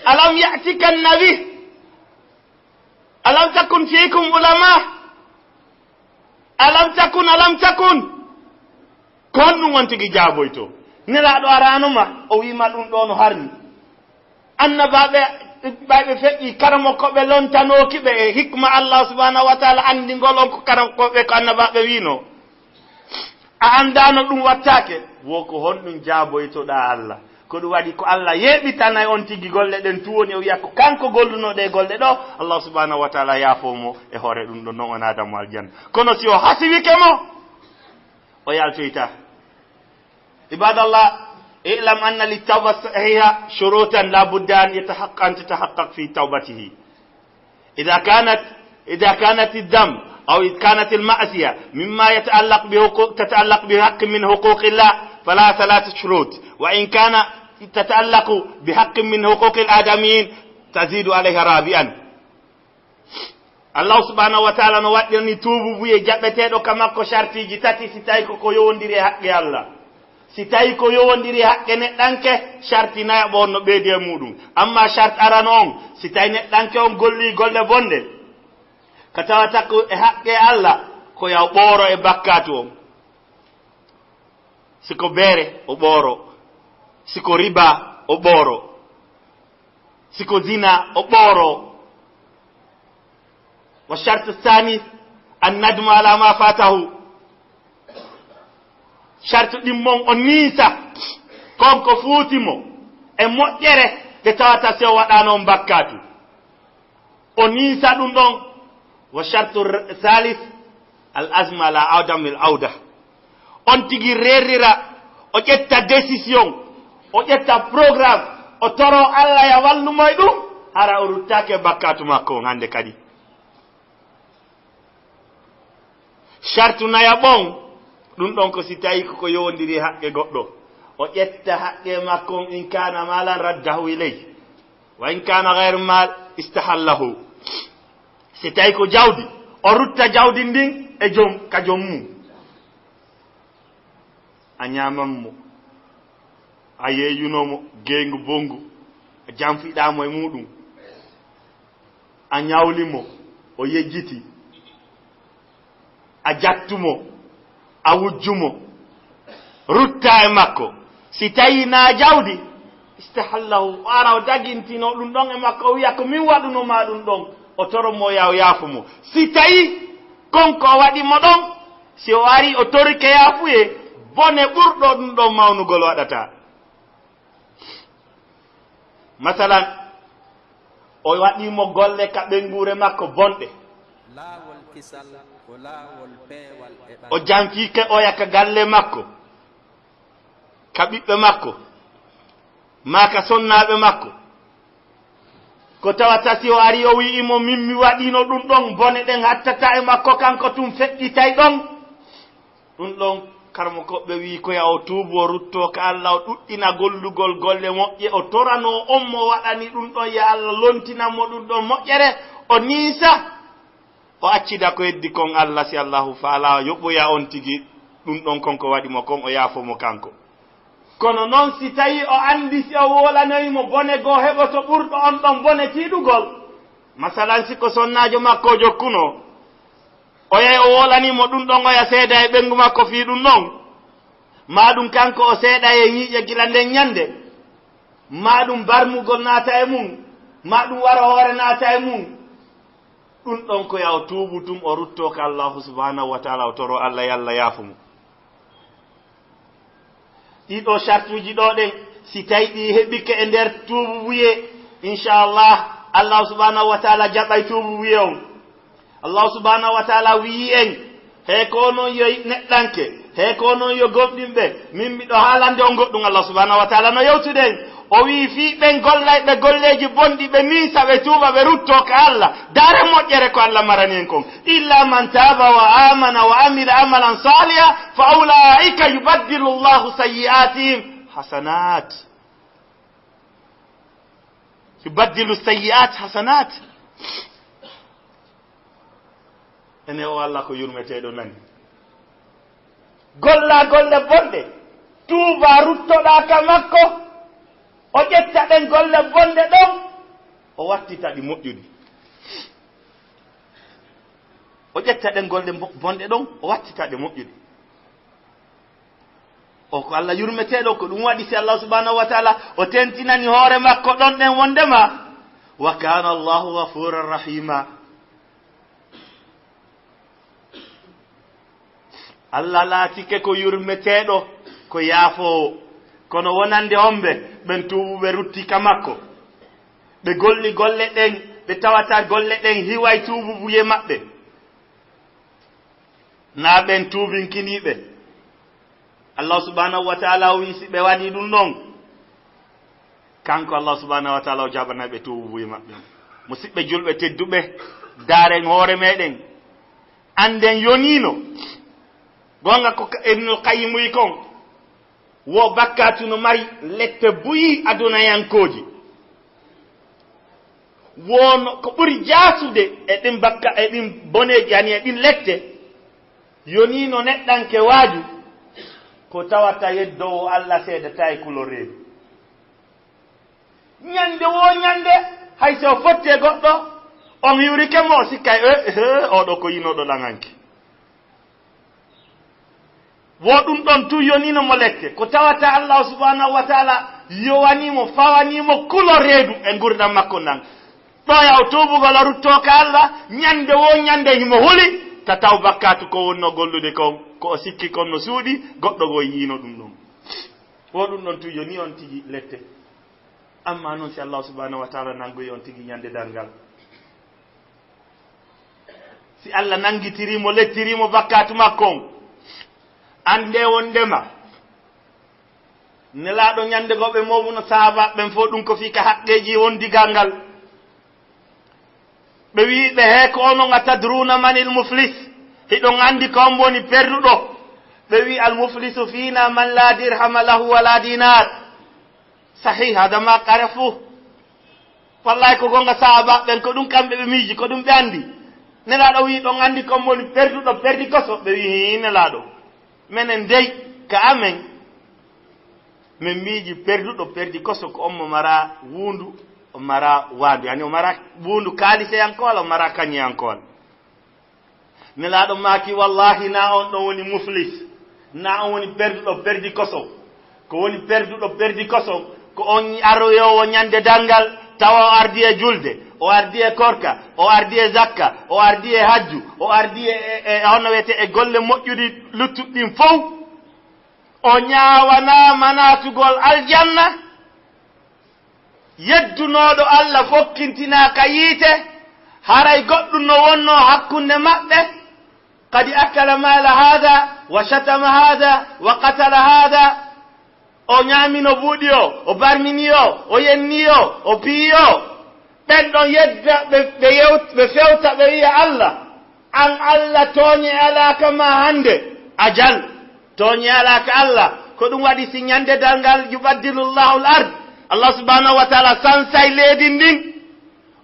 Alam ya'tika nabi? Alam takun fikum ulama? Alam takun, alam takun? Ko honɗum on tigi jaaboytoo? Nelaaɗo araano ma, o wi'i ma ɗum ɗoo no harmi. Annabaaɓe ɓayɓe feƴƴi, karamokooɓe lontanooki ɓe e hikma Allah subhanahu wa ta'ala anndingol on ko karamokooɓe ko annabaaɓe wi'noo. A anndaano ɗum wattaake, wo ko honɗum jaaboytoɗaa Allah? Ko ɗum waɗi ko Allah yeeɓitanay on tigi golle ɗen tun woni o wi'a ko kanko gollunoo ɗee golle ɗoo, Allah subhanahu wa ta'ala yaafoo mo e hoore ɗum ɗon, non o naada mo aljanna. Kono si o hasiwike mo, o yaltoyta. عباد الله، اعلم أن للتوبة الصحيحة شروطا لا بد أن يتحقق، أن تتحقق في توبته. إذا كانت، إذا كانت الذنب أو إذا كانت المعصية مما يتعلق بحقوق، تتعلق بحق من حقوق الله، فلها ثلاثة شروط، وإن كان تتعلق بحق من حقوق الآدميين تزيد عليها رابعا. Allahu subhanahu wa ta'ala no waɗɗirani tuububuye jaɓeteeɗo ka makko shartiiji tati, si tawi ko ko yowondiri e haqqe Allah. Si tawi ko yowondiri e haqqe neɗɗanke, sharti nayaɓo on no ɓeydi e muɗum. Amma sharti arano on, si tawi neɗɗanke on golli golle bonɗe, ka tawata ko e haqqe Allah, ko yaw ɓooro e bakkaatu on. Si ko beere, o ɓooro. Si ko riba, o ɓooro. Si ko zina, o ɓooro. والشرط الثاني الندم على ما فاته. Shartu ɗimmon, o niisa kon ko fuuti mo e moƴƴere nde tawata si o waɗaano on bakkaatu. O niisa ɗum ɗon. والشرط الثالث العزم على عدم العودة. On tigi rerrira, o ƴetta décision, o ƴetta programme, o toro Allah ya wallu mo e ɗum, hara o ruttaake bakkaatu makko on hannde kadi. Shartu nayaɓo on, ɗum ɗon ko si tawi ko ko yowondiri e haqqe goɗɗo, o ƴetta haqqe makko on, إن كان مالا رده إليه، وإن كان غير مال استحله. Si tawi ko jawdi, o rutta jawdi ndin e jom, ka jom mum. A ñaaman mo, a yeeyuno mo geyngu bonngu, a janfiɗaa mo e muɗum, a ñawli mo, o yejjiti, a jattu mo, a wujju mo, rutta e makko. Si tawi na jawdi, istahallahu, o ara o dagintino ɗum ɗon e makko, o wiya, "Ko min waɗuno ma ɗum ɗon." O toro mo, ya o yaafo mo. Si tawi kon ko o waɗi mo ɗon, si o ari o torike yaafuye, bone ɓurɗo ɗum ɗon mawnugol waɗata. Masalan, o waɗi mo golle ka ɓeynguure makko bonɗe. Laawol kisal ko laawol peewal e ɓalli. O janfike oya ka galle makko, ka ɓiɓɓe makko, maa ka sonnaaɓe makko. Ko tawata si o ari o wi'i mo, "Min mi waɗino ɗum ɗon," bone ɗen hattata e makko, kanko tun feƴƴitay ɗon. Ɗum ɗon, karmokooɓe wi'i ko ya o tuubu, o ruttoo ka Allah, o ɗuɗɗina gollugol golle moƴƴe, o toranoo on mo waɗani ɗum ɗon, ya Allah lontinan mo ɗum ɗon moƴƴere, o niisa, o accida ko heddi kon Allah, si Allahu faalaa, yoɓoya on tigi ɗum ɗon kon ko waɗi mo kon, o yaafo mo kanko. Kono non, si tawi o andi si o wolanoyi mo bone goo, heɓoto ɓurɗo on ɗon bone tiiɗugol. Masalan, si ko sonnaajo makko o jokkunoo, o yahi o wolani mo ɗum ɗon, oya seeda e ɓeyngu makko fii ɗum ɗon, maa ɗum kanko o seeda e ñiiƴe gila nden ñande, maa ɗum barmugol naata e mum, maa ɗum waro hoore naata e mum, ɗum ɗon ko ya o tuubu tun, o ruttoo ka Allahu subhanahu wa ta'ala, o toroo Allah, ya Allah yaafo mo. Ɗii ɗoo sartuuji ɗoo ɗen, si tawi ɗi heɓike e nder tuububuye, inchallah, Allah subhanahu wa ta'ala jaɓay tuububuye on. Allah subhanahu wa ta'ala wi'i en, "He ko onon yo neɗɗanke, he ko onon yo gomɗinɓe, min miɗo haalande on goɗɗum." Allah subhanahu wa ta'ala no yewtude en. O wi'i, "Fii ɓen gollayɓe golleeji bonɗi, ɓe miisa, ɓe tuuba, ɓe ruttoo ka Allah, dare moƴƴere ko Allah marani en kon. Illa man taaba wa amana wa amila amalan saliha, fa ulaika yubaddilu Allahu sayyi'atihim hasanat." Yubaddilu sayyi'at hasanat. Ene o Allah ko yurmeteeɗo nani. Golla golle bonɗe, tuuba, ruttoɗaa ka makko, o ƴetta ɗen golle bonɗe ɗon, o wattita ɗi moƴƴuɗi. O ƴetta ɗen golle mbo-, bonɗe ɗon, o wattita ɗe moƴƴuɗe. O ko Allah yurmeteeɗo, ko ɗum waɗi si Allah subhanahu wa taala o tentinani hoore makko ɗon ɗen wondema, "Wa kana Allahu ghafuran rahima." Allah laatike ko yurmeteeɗo, ko yaafoowo. Kono wonande homɓe? Ɓen tuubuɓe rutti ka makko. Ɓe golli golle ɗen, ɓe tawata golle ɗen hiway tuububuye maɓɓe. Naa ɓen tuubinkiniiɓe. Allah subhanahu wa taala o wi'i si ɓe waɗi ɗum ɗon, kanko Allah subhanahu wa taala o jaɓanay ɓe tuububuye maɓɓe. Musidɓe julɓe tedduɓe, daaren hoore meɗen. Annden yoniino. Gonga ko ka-, Ibnul Qayyim wi'i kon, wo bakkaatu no mari lette buyi adunayankooji. Wono ko ɓuri jaasude e ɗin bakka, e ɗin boneeji, yani e ɗin lette, yoniino neɗɗanke waaju, ko tawata yeddoowo Allah seedata e kulol reedu. Ñande wo ñande, hay so o fotti e goɗɗo, on hiwrike mo, o sikkay, "Eh, eh, oɗo ko yinooɗo lan hanki." Wo ɗum ɗon tun yoniino mo lette, ko tawata Allah subhanahu wa taala yowanii mo, fawanii mo kulol reedu e ngurndan makko ndan. Ɗoya o tuubugol, o ruttoo ka Allah, ñande wo ñande himo huli, ta taw bakkaatu ko wonnoo gollude kon, ko o sikki kon no suuɗi, goɗɗo goo yiino ɗum ɗon. Wo ɗum ɗon tun yonii on tigi lette. Amma non, si Allah subhanahu wa taala nangoyi on tigi ñande darngal, si Allah nangitirii mo, lettirii mo bakkaatu makko on, anndee wondema Nelaaɗo ñande goo ɓe mooɓuno sahaabaaɓe ɓen fow, ɗum ko fii ka haqqeeji won digal ngal. Ɓe wi'i ɓe, "Hee ko onon, atadruuna manil muflis? Hiɗon anndi ko on woni perduɗo?" Ɓe wi'i, "Al muflisu fiina man laa dirhama lahu wa laa dinaar." Sahih, hada ma qarafu. Wallahi ko gonga, sahaabaaɓe ɓen ko ɗum kamɓe ɓe miiji, ko ɗum ɓe anndi. Nelaaɗo wi'i, "Ɗon anndi ko on woni perduɗo, perdi koso?" Ɓe wi'i, "Hii, Nelaaɗo. Menen dey, ka amen, men miiji perduɗo, perdi koso ko on mo mara wuundu, o mara waandu, yani o mara wuundu kaaliseyankowal, o mara kañeyankowal." Nelaaɗo maaki, "Wallahi, na on ɗon woni muflis, na on woni perduɗo, perdi koso. Ko woni perduɗo, perdi koso, ko on aroyoowo ñande darngal, tawa o ardi e julde, o ardi e korka, o ardi e zakka, o ardi e hajju, o ardi e, e, e, hono wiyete, e golle moƴƴuɗi luttuɗi ɗin fow. O ñaawanaama naatugol aljanna." Yeddunooɗo Allah fokkintinaa ka yiite, haray goɗɗum no wonnoo hakkunde maɓɓe. Qad akala mala hada wa shatama hada wa qatala hada. O ñaamino buuɗi o, o barmini o, o yenni o, o piyi o. Ɓen ɗon yedda, ɓe, ɓe yewt-, ɓe fewta, ɓe wi'a Allah, "An Allah, tooñe alaaka ma hande." Ajal, tooñe alaaka Allah. Ko ɗum waɗi si ñande darngal, yubaddilullahu al-ard, Allah subhanahu wa taala sansay leedi ndin,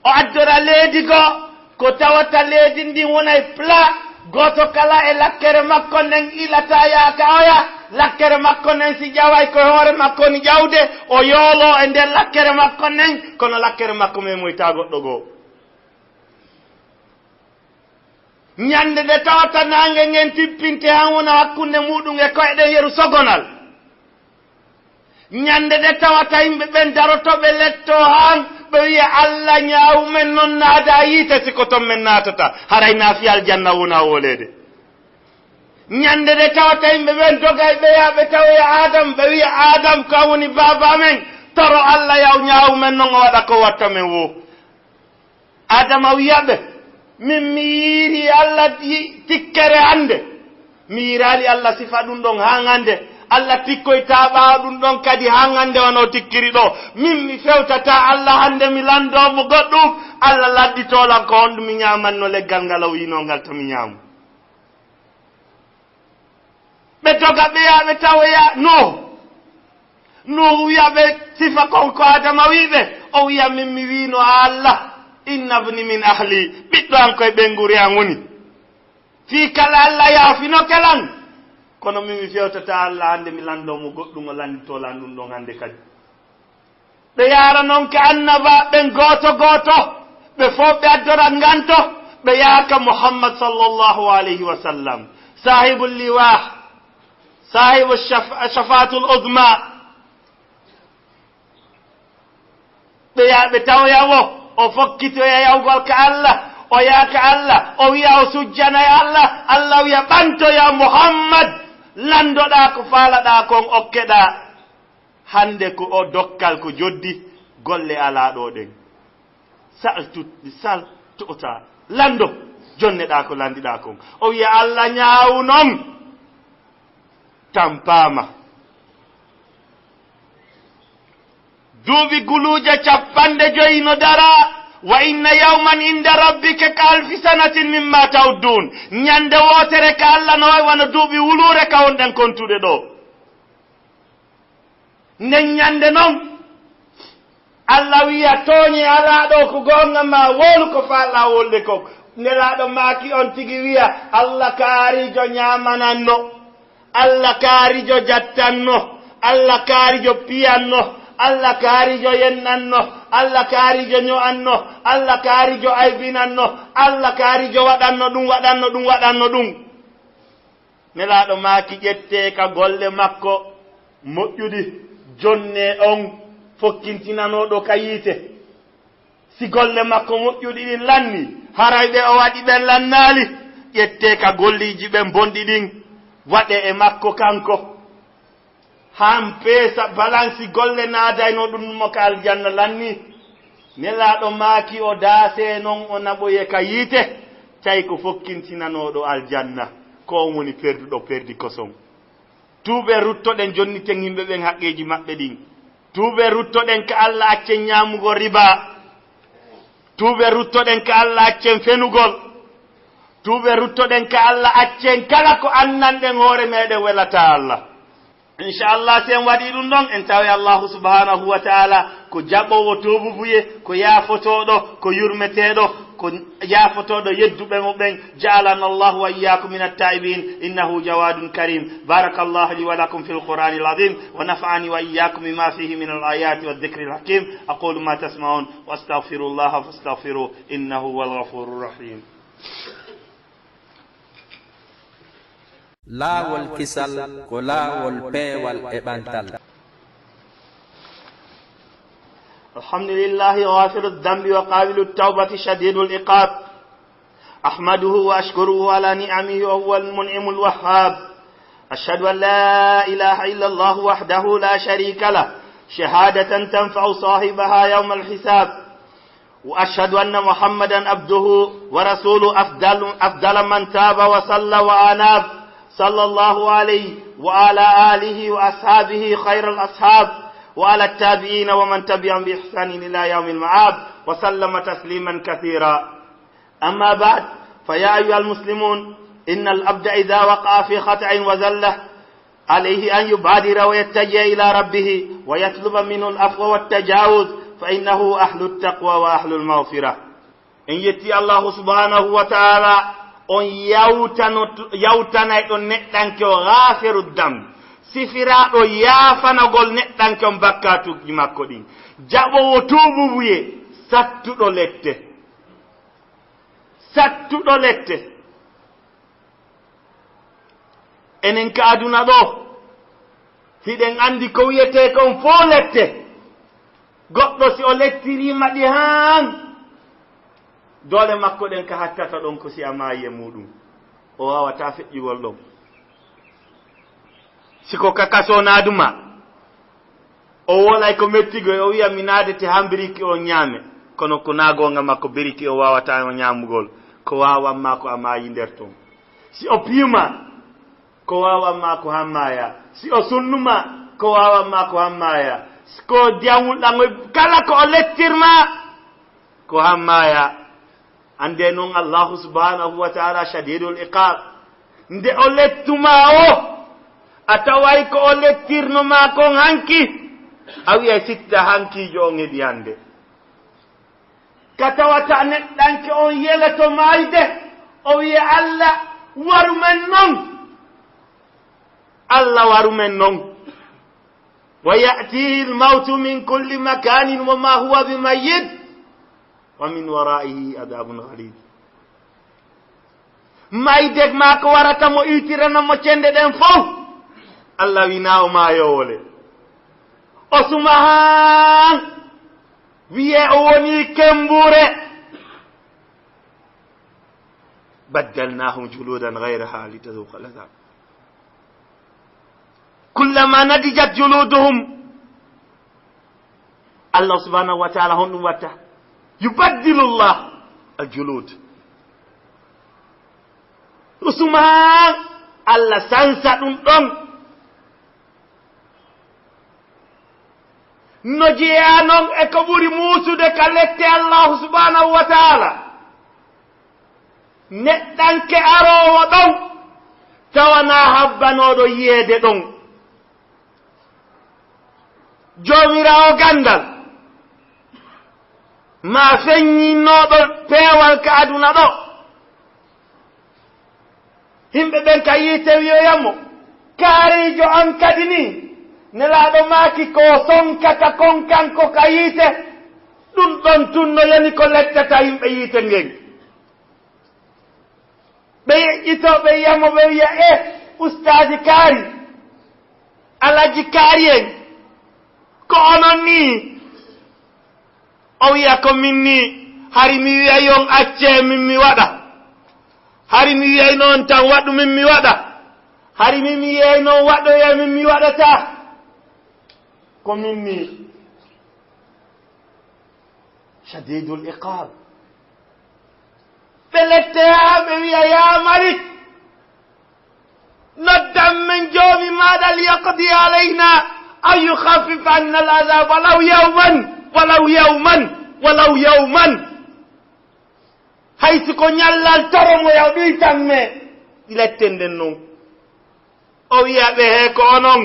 o addora leedi goo, ko tawata leedi ndin wonay plat, gooto kala e lakkere makko nden ilata yaaka oya, lakkere makko nden si ƴaway ko hoore makko ni ƴawde, o yooloo e nder lakkere makko nden, kono lakkere makko memoyta goɗɗo goo. Ñande nde tawata naange ngen tippinte han wona hakkunde muuɗum e koyɗe yeru sogonal. Ñande nde tawata yimɓe ɓen daroto ɓe letto han, ɓe wi'a, "Allah, ñaawu men non naada yiite, si ko ton men naatata, haray naa fii aljanna wona wooleede." Ñande nde tawata yimɓe ɓen dogay ɓe yaha ɓe tawoya Aadam, ɓe wi'a, "Aadam, ko an woni baaba men, toro Allah yaw ñaawu men non o waɗa ko watta men woo." Aadama wi'a ɓe, "Min mi yiiri Allah yi-, tikkere hande. Mi yiiraali Allah sifa ɗum ɗon haa hande. Allah tikkoytaa ɓaawo ɗum ɗon kadi haa hande wano tikkiri ɗo. Min mi fewtataa Allah hande mi landoo mo goɗɗum. Allah ladditoo lan ko honɗum mi ñaamanno leggal ngal o wi'inoo ngal to mi ñaamu." Ɓe doga ɓe yaha ɓe tawoya Nuuhu. Nuuhu wi'a ɓe sifa kon ko Aadama wi'i ɓe. O wi'a, "Min mi wi'ino, a Allah, inna ibni min ahli, ɓiɗɗo an ko e ɓeynguure an woni. Fii kala Allah yaafinoke lan. Kono min mi fewtataa Allah hande mi landoo mo goɗɗum o landitoo lan ɗum ɗon hande kadi." Ɓe yaara non ka annabaaɓe ɓen gooto gooto, ɓe fow ɓe addora nganto, ɓe yaha ka Muhammad sallallahu alayhi wa sallam, saahibul liwaa, Saahibu shaf-, shafaatul uzma. Ɓe ya-, ɓe tawoya wo, o fokkitoya yahugol ka Allah, o yaha ka Allah, o wiya o sujjanay Allah, Allah wiya, "Ɓantoya Muhammad, landoɗaa ko faalaɗaa kon, okkeɗaa." Hannde ko o dokkal ko joddi, golle alaa ɗo ɗen. Sal tut-, sal tu'ta, lando, jonneɗaa ko landiɗaa kon. O wiya, "Allah ñaawu non, tampaama." Duuɓi guluuje capanɗe joyi no dara, "Wa inna yawman inda rabbika ka alfi sanatin mimma ta'uddun." Ñande wootere ka Allah no wayi wano duuɓi wuluure ka wonɗen kontude ɗo. Nden ñande non, Allah wiya, "Tooñe alaa ɗo ko goonga, ma wowlu ko faalɗaa wowlude kon." Nelaaɗo maaki on tigi wiya, "Allah kaarijo ñaamananno, Allah kaarijo jattanno, Allah kaarijo piyanno, Allah kaarijo yennanno, Allah kaarijo ño'anno, Allah kaarijo aybinanno, Allah kaarijo waɗanno ɗum, waɗanno ɗum, waɗanno ɗum." Nelaaɗo maaki, "Ƴettee ka golle makko moƴƴuɗi, jonnee on fokkintinanooɗo ka yiite. Si golle makko moƴƴuɗi ɗin lanni, haray ɓe o waɗi ɓen lannaali, ƴettee ka golliiji ɓen bonɗi ɗin, waɗee e makko kanko." Han peesa balansi golle naadaynoo ɗum mo ka aljanna lanni. Nelaaɗo maaki, "O daasee non, o naɓoyee ka yiite, tawi ko fokkintinanooɗo aljanna, ko on woni perduɗo perdi koson." Tuuɓe ruttoɗen, jonniten yimɓe ɓen haqqeeji maɓɓe ɗin. Tuuɓe ruttoɗen ka Allah, accen ñaamugol riba. Tuuɓe ruttoɗen ka Allah, accen fenugol. Tuuɓe ruttoɗen ka Allah, accen kala ko anndanɗen hoore meɗen welataa Allah. Inchallah, si en waɗii ɗum ɗon, en taway Allahu subhanahu wa ta'ala ko jaɓoowo tuububuye, ko yaafotooɗo, ko yurmeteeɗo, ko yaafotooɗo yedduɓe mo ɓen. جعلنا الله وإياكم من التائبين إنه جواد كريم. بارك الله لي ولكم في القرآن العظيم ونفعني وإياكم بما فيه من الآيات والذكر الحكيم. أقول ما تسمعون وأستغفر الله فاستغفروه إنه هو الغفور الرحيم. Laawol kisal ko laawol peewal e ɓantal. الحمد لله غافر الذنب وقابل التوبة شديد العقاب. أحمده وأشكره على نعمه وهو المنعم الوهاب. أشهد أن لا إله إلا الله وحده لا شريك له، شهادة تنفع صاحبها يوم الحساب. وأشهد أن محمدا عبده ورسوله أفضل، أفضل من تاب وصلى وأناب، صلى الله عليه وعلى آله وأصحابه خير الأصحاب، وعلى التابعين ومن تبعهم بإحسان إلى يوم المعاد، وسلم تسليما كثيرا. أما بعد، فيا أيها المسلمون، إن العبد إذا وقع في خطأ وزلة، عليه أن يبادر ويتجه إلى ربه ويطلب منه العفو والتجاوز، فإنه أهل التقوى وأهل المغفرة. En yetti Allahu subhanahu wa ta'ala, on yawtano-, yawtanayɗo neɗɗanke o ghafiru dam, sifiraaɗo yaafanagol neɗɗanke on bakkaatuuji makko ɗin, jaɓoowo tuububuye, sattuɗo lette. Sattuɗo lette. Enen ka aduna ɗo, hiɗen anndi ko wiyetee kon fow lette. Goɗɗo si o lettiriima ɗi haan, doole makko ɗen ka hattata ɗon ko si a maayi e muuɗum. O waawataa feƴƴugol ɗon. Si ko kakaso naaduma, o wolay ko mettigo, o wiya, "Mi naadete haa biriki o ñaame." Kono ko naa goonga makko, biriki o waawataa o ñaamugol. Ko waawan maa ko a maayi nder ton. Si o piyuma, ko waawan maa ko haa maaya. Si o sunnuma, ko waawan maa ko haa maaya. Si ko diyam wulɗan, kala ko o lettirma, ko haa maaya. Annde non Allahu subhanahu wa ta'ala shadidul iqab. Nde o lettuma o, a taway ko o lettirno ma kon hanki, a wi'ay sitta hankiijo on heɓi hannde. Ka tawata neɗɗanke on yeleto maayde, o wi'a, "Allah, waru men non. Allah, waru men non." ويأتيه الموت من كل مكان وما هو بميت ومن ورائه عذاب غليظ. Mayde maako warata mo, iwtirana mo cende ɗen fow. Allah wi na o maayoowo le. O suma haa wiyee o woni kemmbure. Baddalnahum juludan ghayraha litazuqa al'azab. Kullama nadijat juluduhum. Allah subhanahu wa ta'ala honɗum watta? Yubaddilu Allah al-julud. Usman, Allah sansa ɗum ɗon. No jeyaa non e ko ɓuri muusude ka lette Allahu subhanahu wa ta'ala. Neɗɗanke aroowo ɗon, tawanaa habbanooɗo yiyeede ɗon. Joomiraawo ganndal, maa feññinnooɗo peewal ka aduna ɗo. Yimɓe ɓen ka yiite wiyoyamo, "Kaariijo an kadi ni?" Nelaaɗo maaki, "Ko sonkata kon kanko ka yiite, ɗum ɗon tun no yoni ko lettata yimɓe yiite ngen." Ɓe yeƴƴito, ɓe yiyamo, ɓe wiya, "Eh, ustaaji kaari, alaji kaari en, ko onon ni?" O wiya, "Ko min ni, hari mi wiyay on accee min mi waɗa. Hari mi wiyayno on tan waɗu min mi waɗa. Hari min mi yiyayno on waɗoyee min mi waɗata. Ko min ni." Shadidul iqab. Ɓe lettoyaa, ɓe wiya, "Yaa Malik, noddan men joomi maaɗa, liyaqdi alayna aw yukhaffif anna al-azab, walaw yawman, walaw yawman, walaw yawman." Hay si ko ñallal toromoya o ɗuytan me, letten nden non. O wiya ɓe, "He ko onon?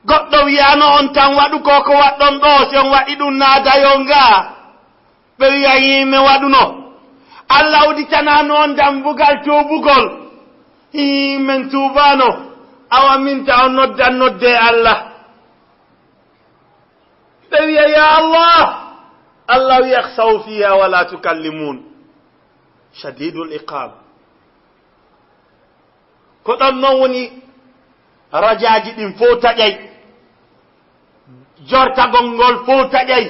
Goɗɗo wiyaano on tan waɗu ko ko waɗɗon ɗo, si on waɗi ɗum naadayon ga?" Ɓe wiya, "Hii, men waɗuno." Allah uditanaano on dambugal tuubugol. "Hii, men tuubaano." Awa min ta on noddan nodde Allah. Ɓe wiya, "Ya Allah." Allah wiya, "Ikhsaw fiha wala tukallimun." Shadidul iqab. Ko ɗon non woni rajaaji ɗin fow taƴay. Jortagol ngol fow taƴay.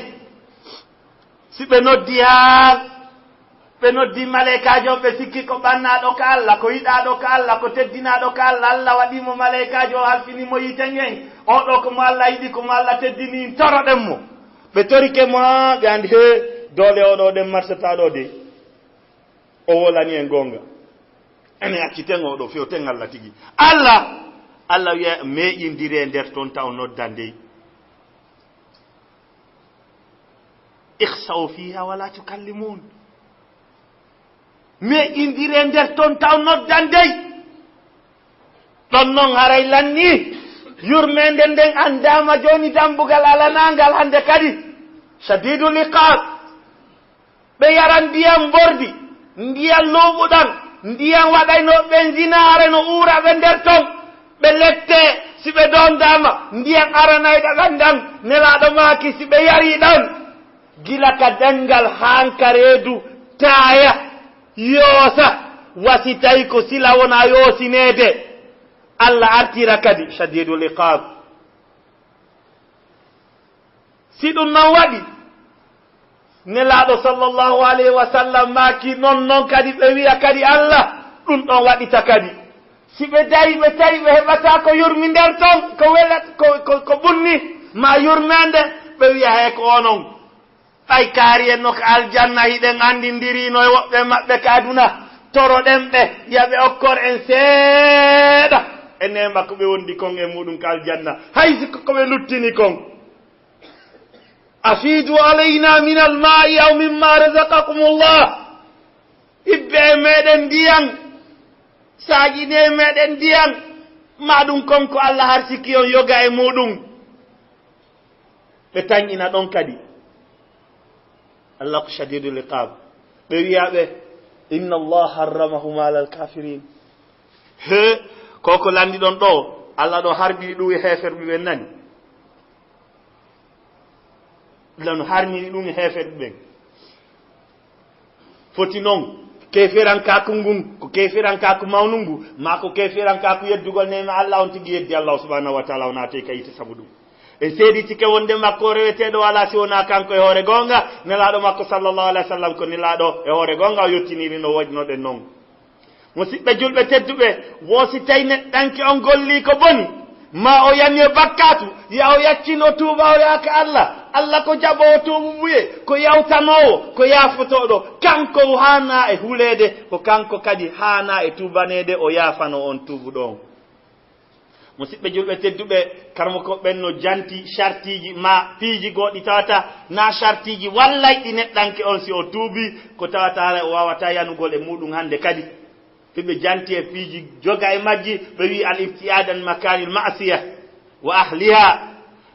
Si ɓe noddi haa, ɓe noddi maleykaajo on, ɓe sikki ko ɓannaaɗo ka Allah, ko yiɗaaɗo ka Allah, ko teddinaaɗo ka Allah, Allah waɗi mo maleykaajo o, halfini mo yiite ngen. Oo ɗoo ko mo Allah yiɗi, ko mo Allah teddini, toroɗen mo. Ɓe torike mo, haa ɓe anndi, hee, doole oo ɗoo ɗen marsataa ɗoo de. O wolani en goonga. Enen acciten oo ɗoo, fewten Allah tigi. Allah, Allah wiya, "Meeƴindiree nder ton, taw noddan dey. Ikhsaw fiha wala tukallimun." Meeƴindiree nder ton, taw noddan dey. Ɗon non haray lanni, yurmeende nden anndaama jooni, dambugal alanaangal hannde kadi. Shadidul iqab. Ɓe yaran ndiyan mbordi, ndiyan luuɓuɗan, ndiyan waɗaynoo ɓe zina, hare no uura ɓe nder ton. Ɓe lette, si ɓe doondaama, ndiyan aranayɗan ɗan, Nelaaɗo maaki, si ɓe yarii ɗan, gila ka danngal hanka reedu taaya, yoosa, wa si tawi ko sila wona yoosineede, Allah artira kadi shadidul iqab. Si ɗum non waɗi, Nelaaɗo sallallahu alayhi wa sallam maaki, non non kadi ɓe wiya kadi Allah, ɗum ɗon waɗita kadi. Si ɓe dayi, ɓe tawi ɓe heɓataa ko yurmi nder ton, ko wela, ko, ko, ko ɓunni, ma yurmeende, ɓe wiya, "Hey, ko onon. Ɓay kaari en no ka aljanna, hiɗen anndindiriino e woɓɓe maɓɓe ka aduna, toroɗen ɓe, ya ɓe okkor en seeɗa e neema ko ɓe wondi kon e muɗum ka aljanna, hay si ko ko ɓe luttini kon." "Afidu alayna min alma'i aw mimma razaqakumullah." Ibbe e meɗen ndiyan, saajini e meɗen ndiyan, ma ɗum kon ko Allah harsiki on yoga e muɗum. Ɓe tanƴina ɗon kadi. Allah ko shadidul iqab. Ɓe wiya ɓe, "Inna Allah harramahuma alal kafirin." He, ko ko lanndi ɗon ɗo, Allah ɗo harmini ɗum e heeferɓe ɓen nani. Lanu harmini ɗum e heeferɓe ɓen. Foti non, Keefirankaaku ngun, ko keefirankaaku mawnungu, maa ko keefirankaaku yeddugol neema Allah, on tigi yeddi Allah subhanahu wa ta'ala, o naatay ka yiite sabu ɗum. E seeditike wonde makko o reweteeɗo alaa si wonaa kanko e hoore goonga, nelaaɗo makko sallallahu alaihi wasallam ko nelaaɗo e hoore goonga, o yottiniri no woodnoɗen non. Musidɓe julɓe tedduɓe, wo si tawi neɗɗanke on gollii ko boni, maa o yami e bakkaatu, ya o yaccin o tuuba o yaaka Allah. Allah ko jaɓoowo tuubu buye, ko yawtanoowo, ko yaafotooɗo. Kanko o haanaa e huleede, ko kanko kadi haanaa e tuubaneede, o yaafano on tuubuɗo on. Musidɓe julɓe tedduɓe, karmo ko ɓen no janti sartiiji maa piiji goo ɗi tawata naa sartiiji wallay ɗi neɗɗanke on si o tuubi, ko tawata haray o waawata yanugol e muuɗum hannde kadi. Hiɓe janti e piiji joga e majji, ɓe wi'i al ibti'ad an makanil ma'siya wa ahliha.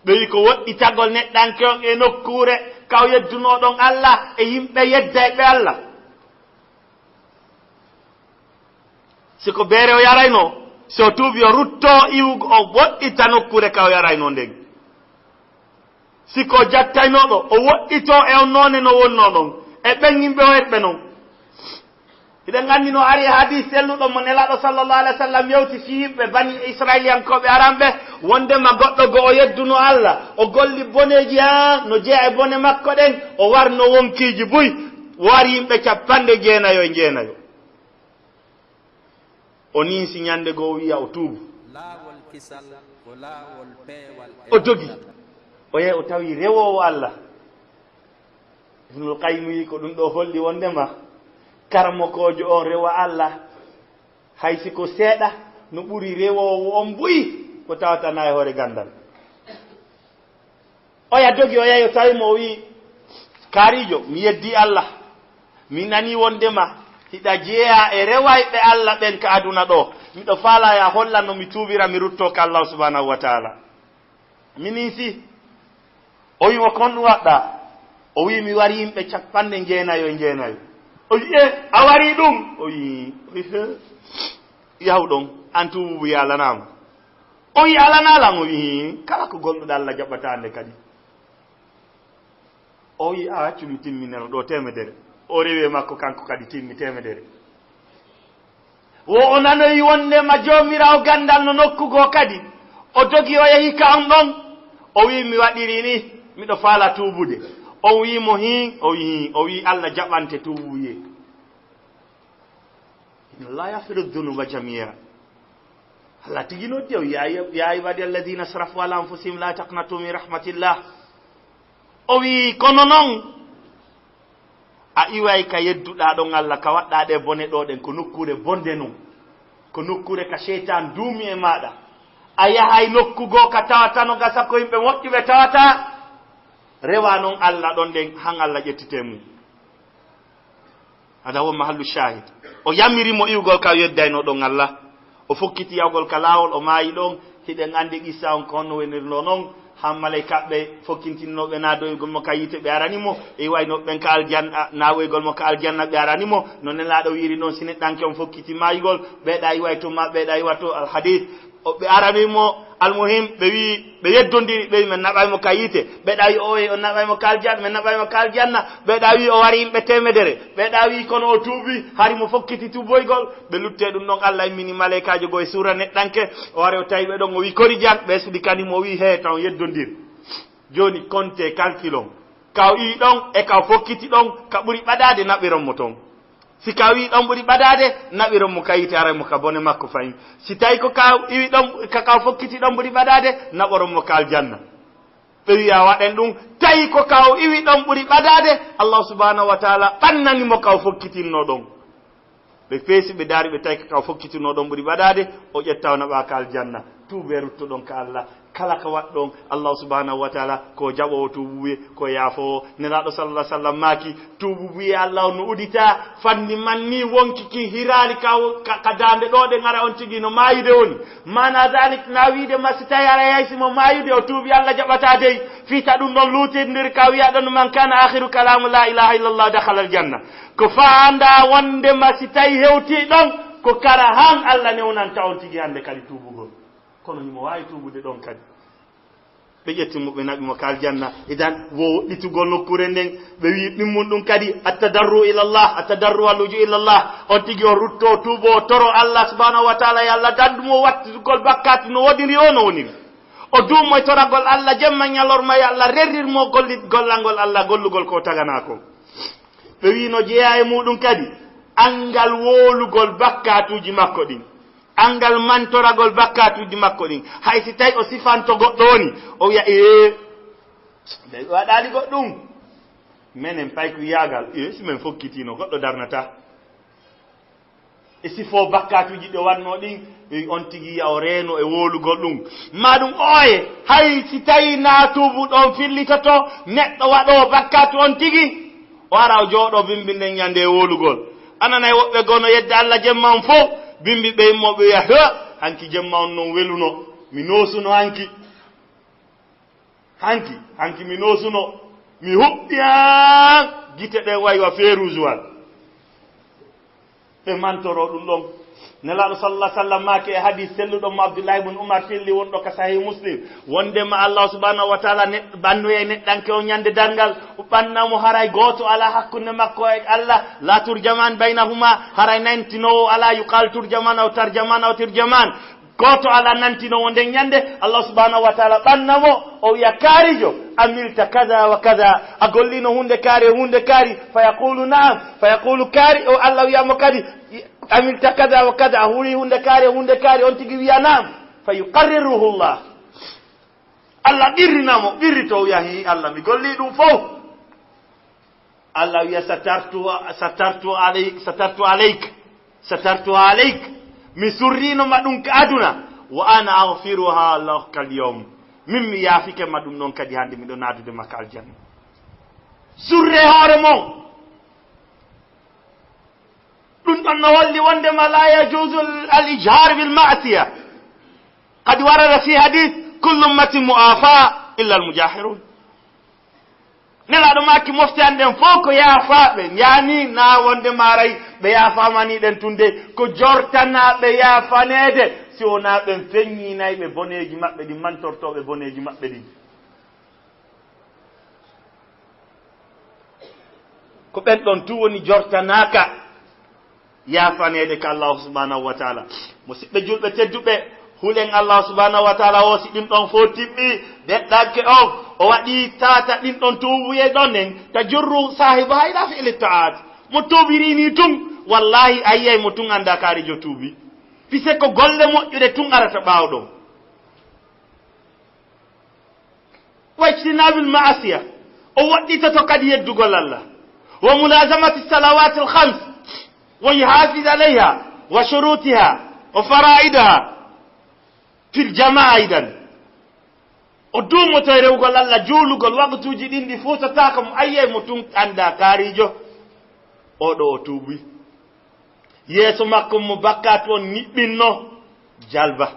Ɓe wi'i ko woɗɗitagol neɗɗanke on e nokkuure ka o yeddunoo ɗon Allah e yimɓe yedday ɓe Allah. Si ko beere o yaraynoo, si o tuubi o ruttoo iwugo o woɗɗita nokkuure ka o yaraynoo nden. Si ko o jattaynooɗo, o woɗɗitoo e on noone no wonnoo ɗon, e ɓen yimɓe o herɓe non. Hiɗen anndi no ari e hadis selluɗo mo Nelaaɗo sallallahu alaihi wasallam yewti fii yimɓe Bani Israiliyankooɓe aranɓe, wondema goɗɗo goo o yedduno Allah, o golli boneeji haa no jeyaa e bone makko ɗen, o warno wonkiiji buy, o wari yimɓe cappanɗe jeenayo e jeenayo. O ninsi ñande goo, o wi'a o tuubu. Laawol kisal ko laawol peewal e O dogi. O yehi, o tawi rewoowo Allah. Ibnul Qayyim wi'i ko ɗum ɗoo holli wondema karamokoojo on rewa Allah, hay si ko seeɗa, no ɓuri rewoowo on buy ko tawata na e hoore ganndal. Oya dogi, o yehi, o tawi mo, o wi'i, "Kaariijo, mi yeddi Allah. Mi nani wondema hiɗa jeyaa e rewayɓe Allah ɓen ka aduna ɗoo. Miɗo faalaa ya hollan no mi tuubira, mi ruttoo ka Allah subhanahu wa ta'ala." Minin si, o wi'i mo, "Kon ɗum waɗɗaa?" O wi'i, "Mi wari yimɓe cappanɗe jeenayo e jeenayo." O wi'i, "E, a wari ɗum?" O wi'i, o wi'i, "He, yahu ɗon, an tuubu yalanaama." O wi'i, "Alanaa lan?" O wi'i, "Kala ko golluɗo Allah jaɓataa nde kadi." O wi'i, "A accu mi timmineno ɗoo teemedere." O rewi e makko kanko kadi timmi teemedere. Wo o nanoyi wondema Joomiraawo ganndal no nokku goo kadi. O dogi o yehi ka on ɗon. O wi'i, "Mi waɗiri ni, miɗo faala tuubude." On wi'i mo, "Hii." O wi'i, hii. O wi'i, "Allah jaɓante tuubu yee." "Inna Allah yaghfiru dhunuba jamia." Allah tigi noddi o, "Ya, ya ibadi alladhina asrafu ala anfusihim la taqnatu min rahmatillah." O wi'i, "Kono non, a iway ka yedduɗaa ɗon Allah, ka waɗɗaa ɗe bone ɗoo ɗen, ko nokkuure bonde non, ko nokkuure ka seytaan duumi e maaɗa. A yahay nokku goo ka tawata no gasa ko yimɓe moƴƴuɓe tawata, rewa non Allah ɗon ɗen, han Allah ƴettite mum." Hada huwa mahallu shahid. O yamiri mo iwgol ka o yeddayno ɗon Allah. O fokkiti yahgol ka laawol, o maayi ɗon. Hiɗen anndi qissa on ko honno wonirnoo non. Han malaykaaɓe fokkintinooɓe naadoygol mo ka yiite ɓe arani mo. E wayno ɓen ka aljanna, naawoygol mo ka aljanna ɓe arani mo. No Nelaaɗo wi'iri non, si neɗɗanke on fokkiti maayugol, ɓeeɗa iway to ma, ɓeeɗa iwa to. Al hadith. O, ɓe arani mo, almuhim, ɓe wi'i, ɓe yeddondiri, ɓe wi'i, "Men naɓay mo ka yiite." Ɓeeɗa wi'i, "Oye, on naɓay mo ka aljanna, men naɓay mo ka aljanna." Ɓeeɗa wi'i, "O wari yimɓe teemedere." Ɓeeɗa wi'i, "Kono o tuubi, hari mo fokkiti tuuboygol." Ɓe lutte ɗum ɗon, Allah immini malaykaajo goo e suura neɗɗanke, o wari o tawi ɓe ɗon, o wi'i, "Kori jam?" Ɓe sudi kani mo, o wi'i, "Hee, tan yeddondir. Jooni konte, calculon. Ka o iwi ɗon e ka o fokkiti ɗon, ka ɓuri ɓadaade naɓiron mo ton." Si ka o iwi ɗon ɓuri ɓadaade, naɓiron mo ka yiite, aray mo ka bone makko fahin. Si tawi ko ka o iwi ɗon, ka, ka o fokkiti ɗon ɓuri ɓadaade, naɓoron mo ka aljanna. Ɓe wi'a, "Waɗen ɗum." Tawi ko ka o iwi ɗon ɓuri ɓadaade, Allah subhanahu wa ta'ala ɓannani mo ka o fokkitinno ɗon. Ɓe peesi, ɓe daari, ɓe tawi ka o fokkitinno ɗon ɓuri ɓadaade, o ƴetta o naɓa ka aljanna. Tuubee, ruttoɗon ka Allah. Kala ka waɗɗon, Allah subhanahu wa ta'ala ko jaɓoowo tuububuye, ko yaafoowo. Nelaaɗo sallallahu alaihi wasallam maaki, tuububuye Allah on no udita fanni man ni wonki ki hiraali ka, ka, ka daande ɗoo ɗen, ara on tigi no maayude woni. Maana dalik na wiide ma si tawi ara yaysi mo maayude, o tuubi, Allah jaɓata dey. Fii ta ɗum ɗon luutirndiri ka wi'a ɗon, "Man kana akhiru kalamu la ilaha illallah dakhala aljanna." Ko faanda wonde ma si tawi hewti ɗon, ko kara han Allah newnanta on tigi hande kadi tuubugol. Kono himo waawi tuubude ɗon kadi. Ɓe ƴetti mo, ɓe naɓi mo ka aljanna. Idan, wo woɗɗitugol nokkuure nden, ɓe wi ɗum mun ɗum kadi, attadarru ilallah, attadarru walluju ilallah. On tigi o rutto, o tuubo, o toro Allah subhanahu wa taala, yo Allah dandu mo wattugol bakkaatu no woniri o, no woniri. O duumo e toragol Allah jemma ñalorma, yo Allah rerrir mo golli-, gollangol Allah, gollugol ko tagana ko. Ɓe wi no jeeya e muɗum kadi, anngal wowlugol bakkaatuuji makko ɗin. Anngal mantoragol bakkaatuuji makko ɗin. Hay si tawi o sifanto goɗɗo woni, o wiya, "Ee, ɓe waɗaali goɗɗum. Menen payku yaagal, ee, si men fokkitiino, goɗɗo darnata." E sifo bakkaatuuji ɗi wannoo ɗin, e on tigi yiya o reeno e wowlugol ɗum. Maa ɗum ooye, hay si tawi naa tuubu ɗon fillitoto, neɗɗo waɗoo bakkaatu on tigi, o ara o jooɗoo bimbi nden ñande e wowlugol. Ananay woɓɓe goo no yedda Allah jemma on fow, bimbi ɓe immoo ɓe wiya, "He, hanki jemma on non weluno, mi noosuno hanki." Hanki, hanki mi noosuno, mi huɓɓi an, gite ɗen wayi wa feeruujuwal. Ɓe mantoro ɗum ɗon. Nelaaɗo sallallahu alaihi wasallam maaki e hadis selluɗo mo Abdullahi ibn Umar filli wonɗo ka Sahih Muslim, wondema Allah subhanahu wa taala ne-, ɓannoyay neɗɗanke on ñande darngal, o ɓanna mo haray gooto alaa hakkunde makko e Allah, la turjaman baynahuma, haray nantinoowo alaa, yuqal turjaman aw tarjaman aw tirjaman. Gooto alaa nantinoowo nden ñande, Allah subhanahu wa taala ɓanna mo, o wiya, "Kaarijo, amilta kaza wa kaza, a gollino hunde kaari e hunde kaari?" Fa yaqulu, "Na'am." Fa yaqulu kaari, o Allah wiya mo kadi, "Amilta kaza wa kaza, a huuwi hunde kaari e hunde kaari?" On tigi wiya, "Na'am." Fa yuqarriruhu Allah. Allah ɓirrina mo, ɓirrito, o wiya, "Hi, Allah, mi golli ɗum fow." Allah wiya, "Satartu, satartu alayk, satartu alayk, satartu alayk." Mi surrino ma ɗum ka aduna. "Wa ana aghfiruha laka al-yawm." Min mi yaafike ma ɗum ɗon kadi hannde miɗo naadude ma ka aljanna. Surre hoore mon. Ɗum ɗon no holli wondema la yajuzu al-ijhar bil ma'siya. Qad warada fi hadith, "Kullu ummati mu'afa illa al-mujahirun." Nelaaɗo maaki mofte an ɗen fof ko yaafaaɓe, yaani na wonde maaray ɓe yaafaama ni ɗen tun de, ko jortanaaɓe yaafaneede, si wonaa ɓen feññinayɓe boneeji maɓɓe ɗin, mantortooɓe boneeji maɓɓe ɗin. Ko ɓen ɗon tun woni jortanaaka yaafaneede ka Allahu subhanahu wa taala. Musidɓe julɓe tedduɓe, hulen Allahu subhanahu wa taala o, si ɗin ɗon fof timmi, neɗɗanke on, o waɗi tata ɗin ɗon tuubuye ɗon nen, tajurru saahibaha ila fi'li ta'at. Mo tuubiri ni tun, wallahi a yiyay mo tun annda kaarijo tuubi. Pise ko golle moƴƴuɗe tun arata ɓaawo ɗon. Wa ijtinabil ma'asiya, o woɗɗitoto kadi yeddugol Allah, wa mulazamati salawatil khams, wa yuhafiz alayha, wa shurutiha, wa faraidaha, fil jama'a aidan. O duumoto e rewugol Allah, juulugol waqtuuji ɗin ɗi fuusataako mo, a yiyay mo tun annda kaarijo, oo ɗoo o tuubi. Yeeso makko mo bakkaatu on niɓɓinno, jalba.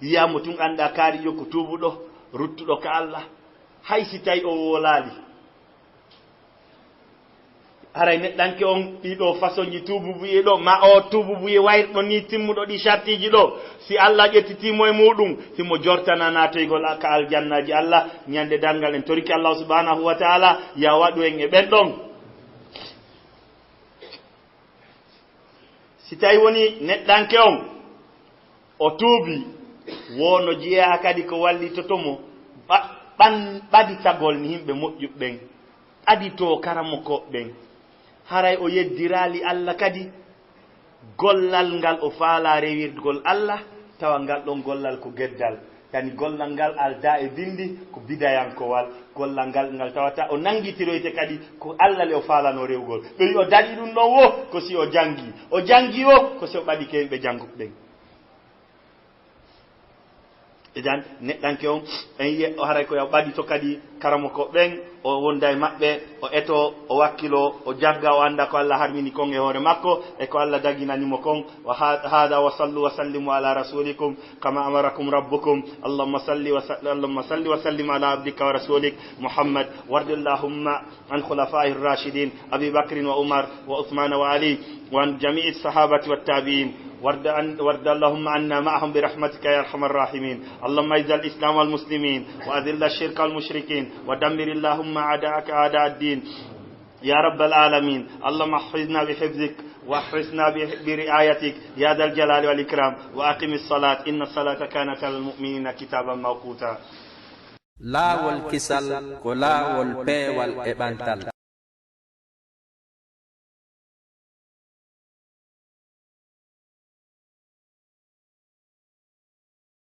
Yiyaa mo tun, annda kaarijo ko tuubuɗo, ruttuɗo ka Allah, hay si tawi o woolaali. Haray neɗɗanke on, ɗii ɗoo façonji tuubu buye ɗoo, ma o tuubu buye wayruɗo ni timmuɗo ɗii sartiiji ɗoo, si Allah ƴettitii mo e muuɗum, himo jortana naatoygol ka aljannaaji Allah, ñande darngal en torike Allah subhanahu wa taala, ya waɗu en e ɓen ɗon. Si tawi woni neɗɗanke on, o tuubi, wo no jeyaa kadi ko wallitoto mo, ɓa-, ɓan-, ɓaditagol ni yimɓe moƴƴuɓe ɓen, ɓaditoo karamokooɓe ɓen. Haray o yeddiraali Allah kadi, gollal ngal o faalaa rewirgol Allah, tawa ngal ɗon gollal ko geddal. Yani gollal ngal aldaa e binndi, ko bidayankowal. Gollal ngal, ngal tawata o nanngitiroyte kadi ko Allah le o faalano rewgol. Ɓe wi o daɗi ɗum ɗon wo, ko si o janngi. O janngi wo, ko si o ɓadike yimɓe jannguɓe ɓen. Idan, neɗɗanke on, en yi'e o haray ko yo ɓadito kadi karamoko ɓen, o wonda e maɓɓe, o eto, o wakkilo, o jagga, o annda ko Allah harmini kon e hoore makko, e ko Allah daginani mo kon. Wa ha-, hada wa sallu wa sallimu ala rasulikum kama amarakum rabbukum. Allahumma salli wa sa-, Allahumma salli wa sallim ala abdika wa rasulik Muhammad. Wardi Allahumma an khulafa'ir rashidin, Abi Bakrin wa Umar wa Uthman wa Ali. وعن جميع الصحابة والتابعين، وارض عن، وارض اللهم عنا معهم برحمتك يا أرحم الراحمين. اللهم أعز الإسلام والمسلمين، وأذل الشرك والمشركين، ودمر اللهم أعداءك أعداء الدين يا رب العالمين. اللهم احفظنا بحفظك، واحرسنا ب-، برعايتك يا ذا الجلال والإكرام. وأقم الصلاة، إن الصلاة كانت على المؤمنين كتابا موقوتا. Laawol kisal ko laawol peewal e ɓantal.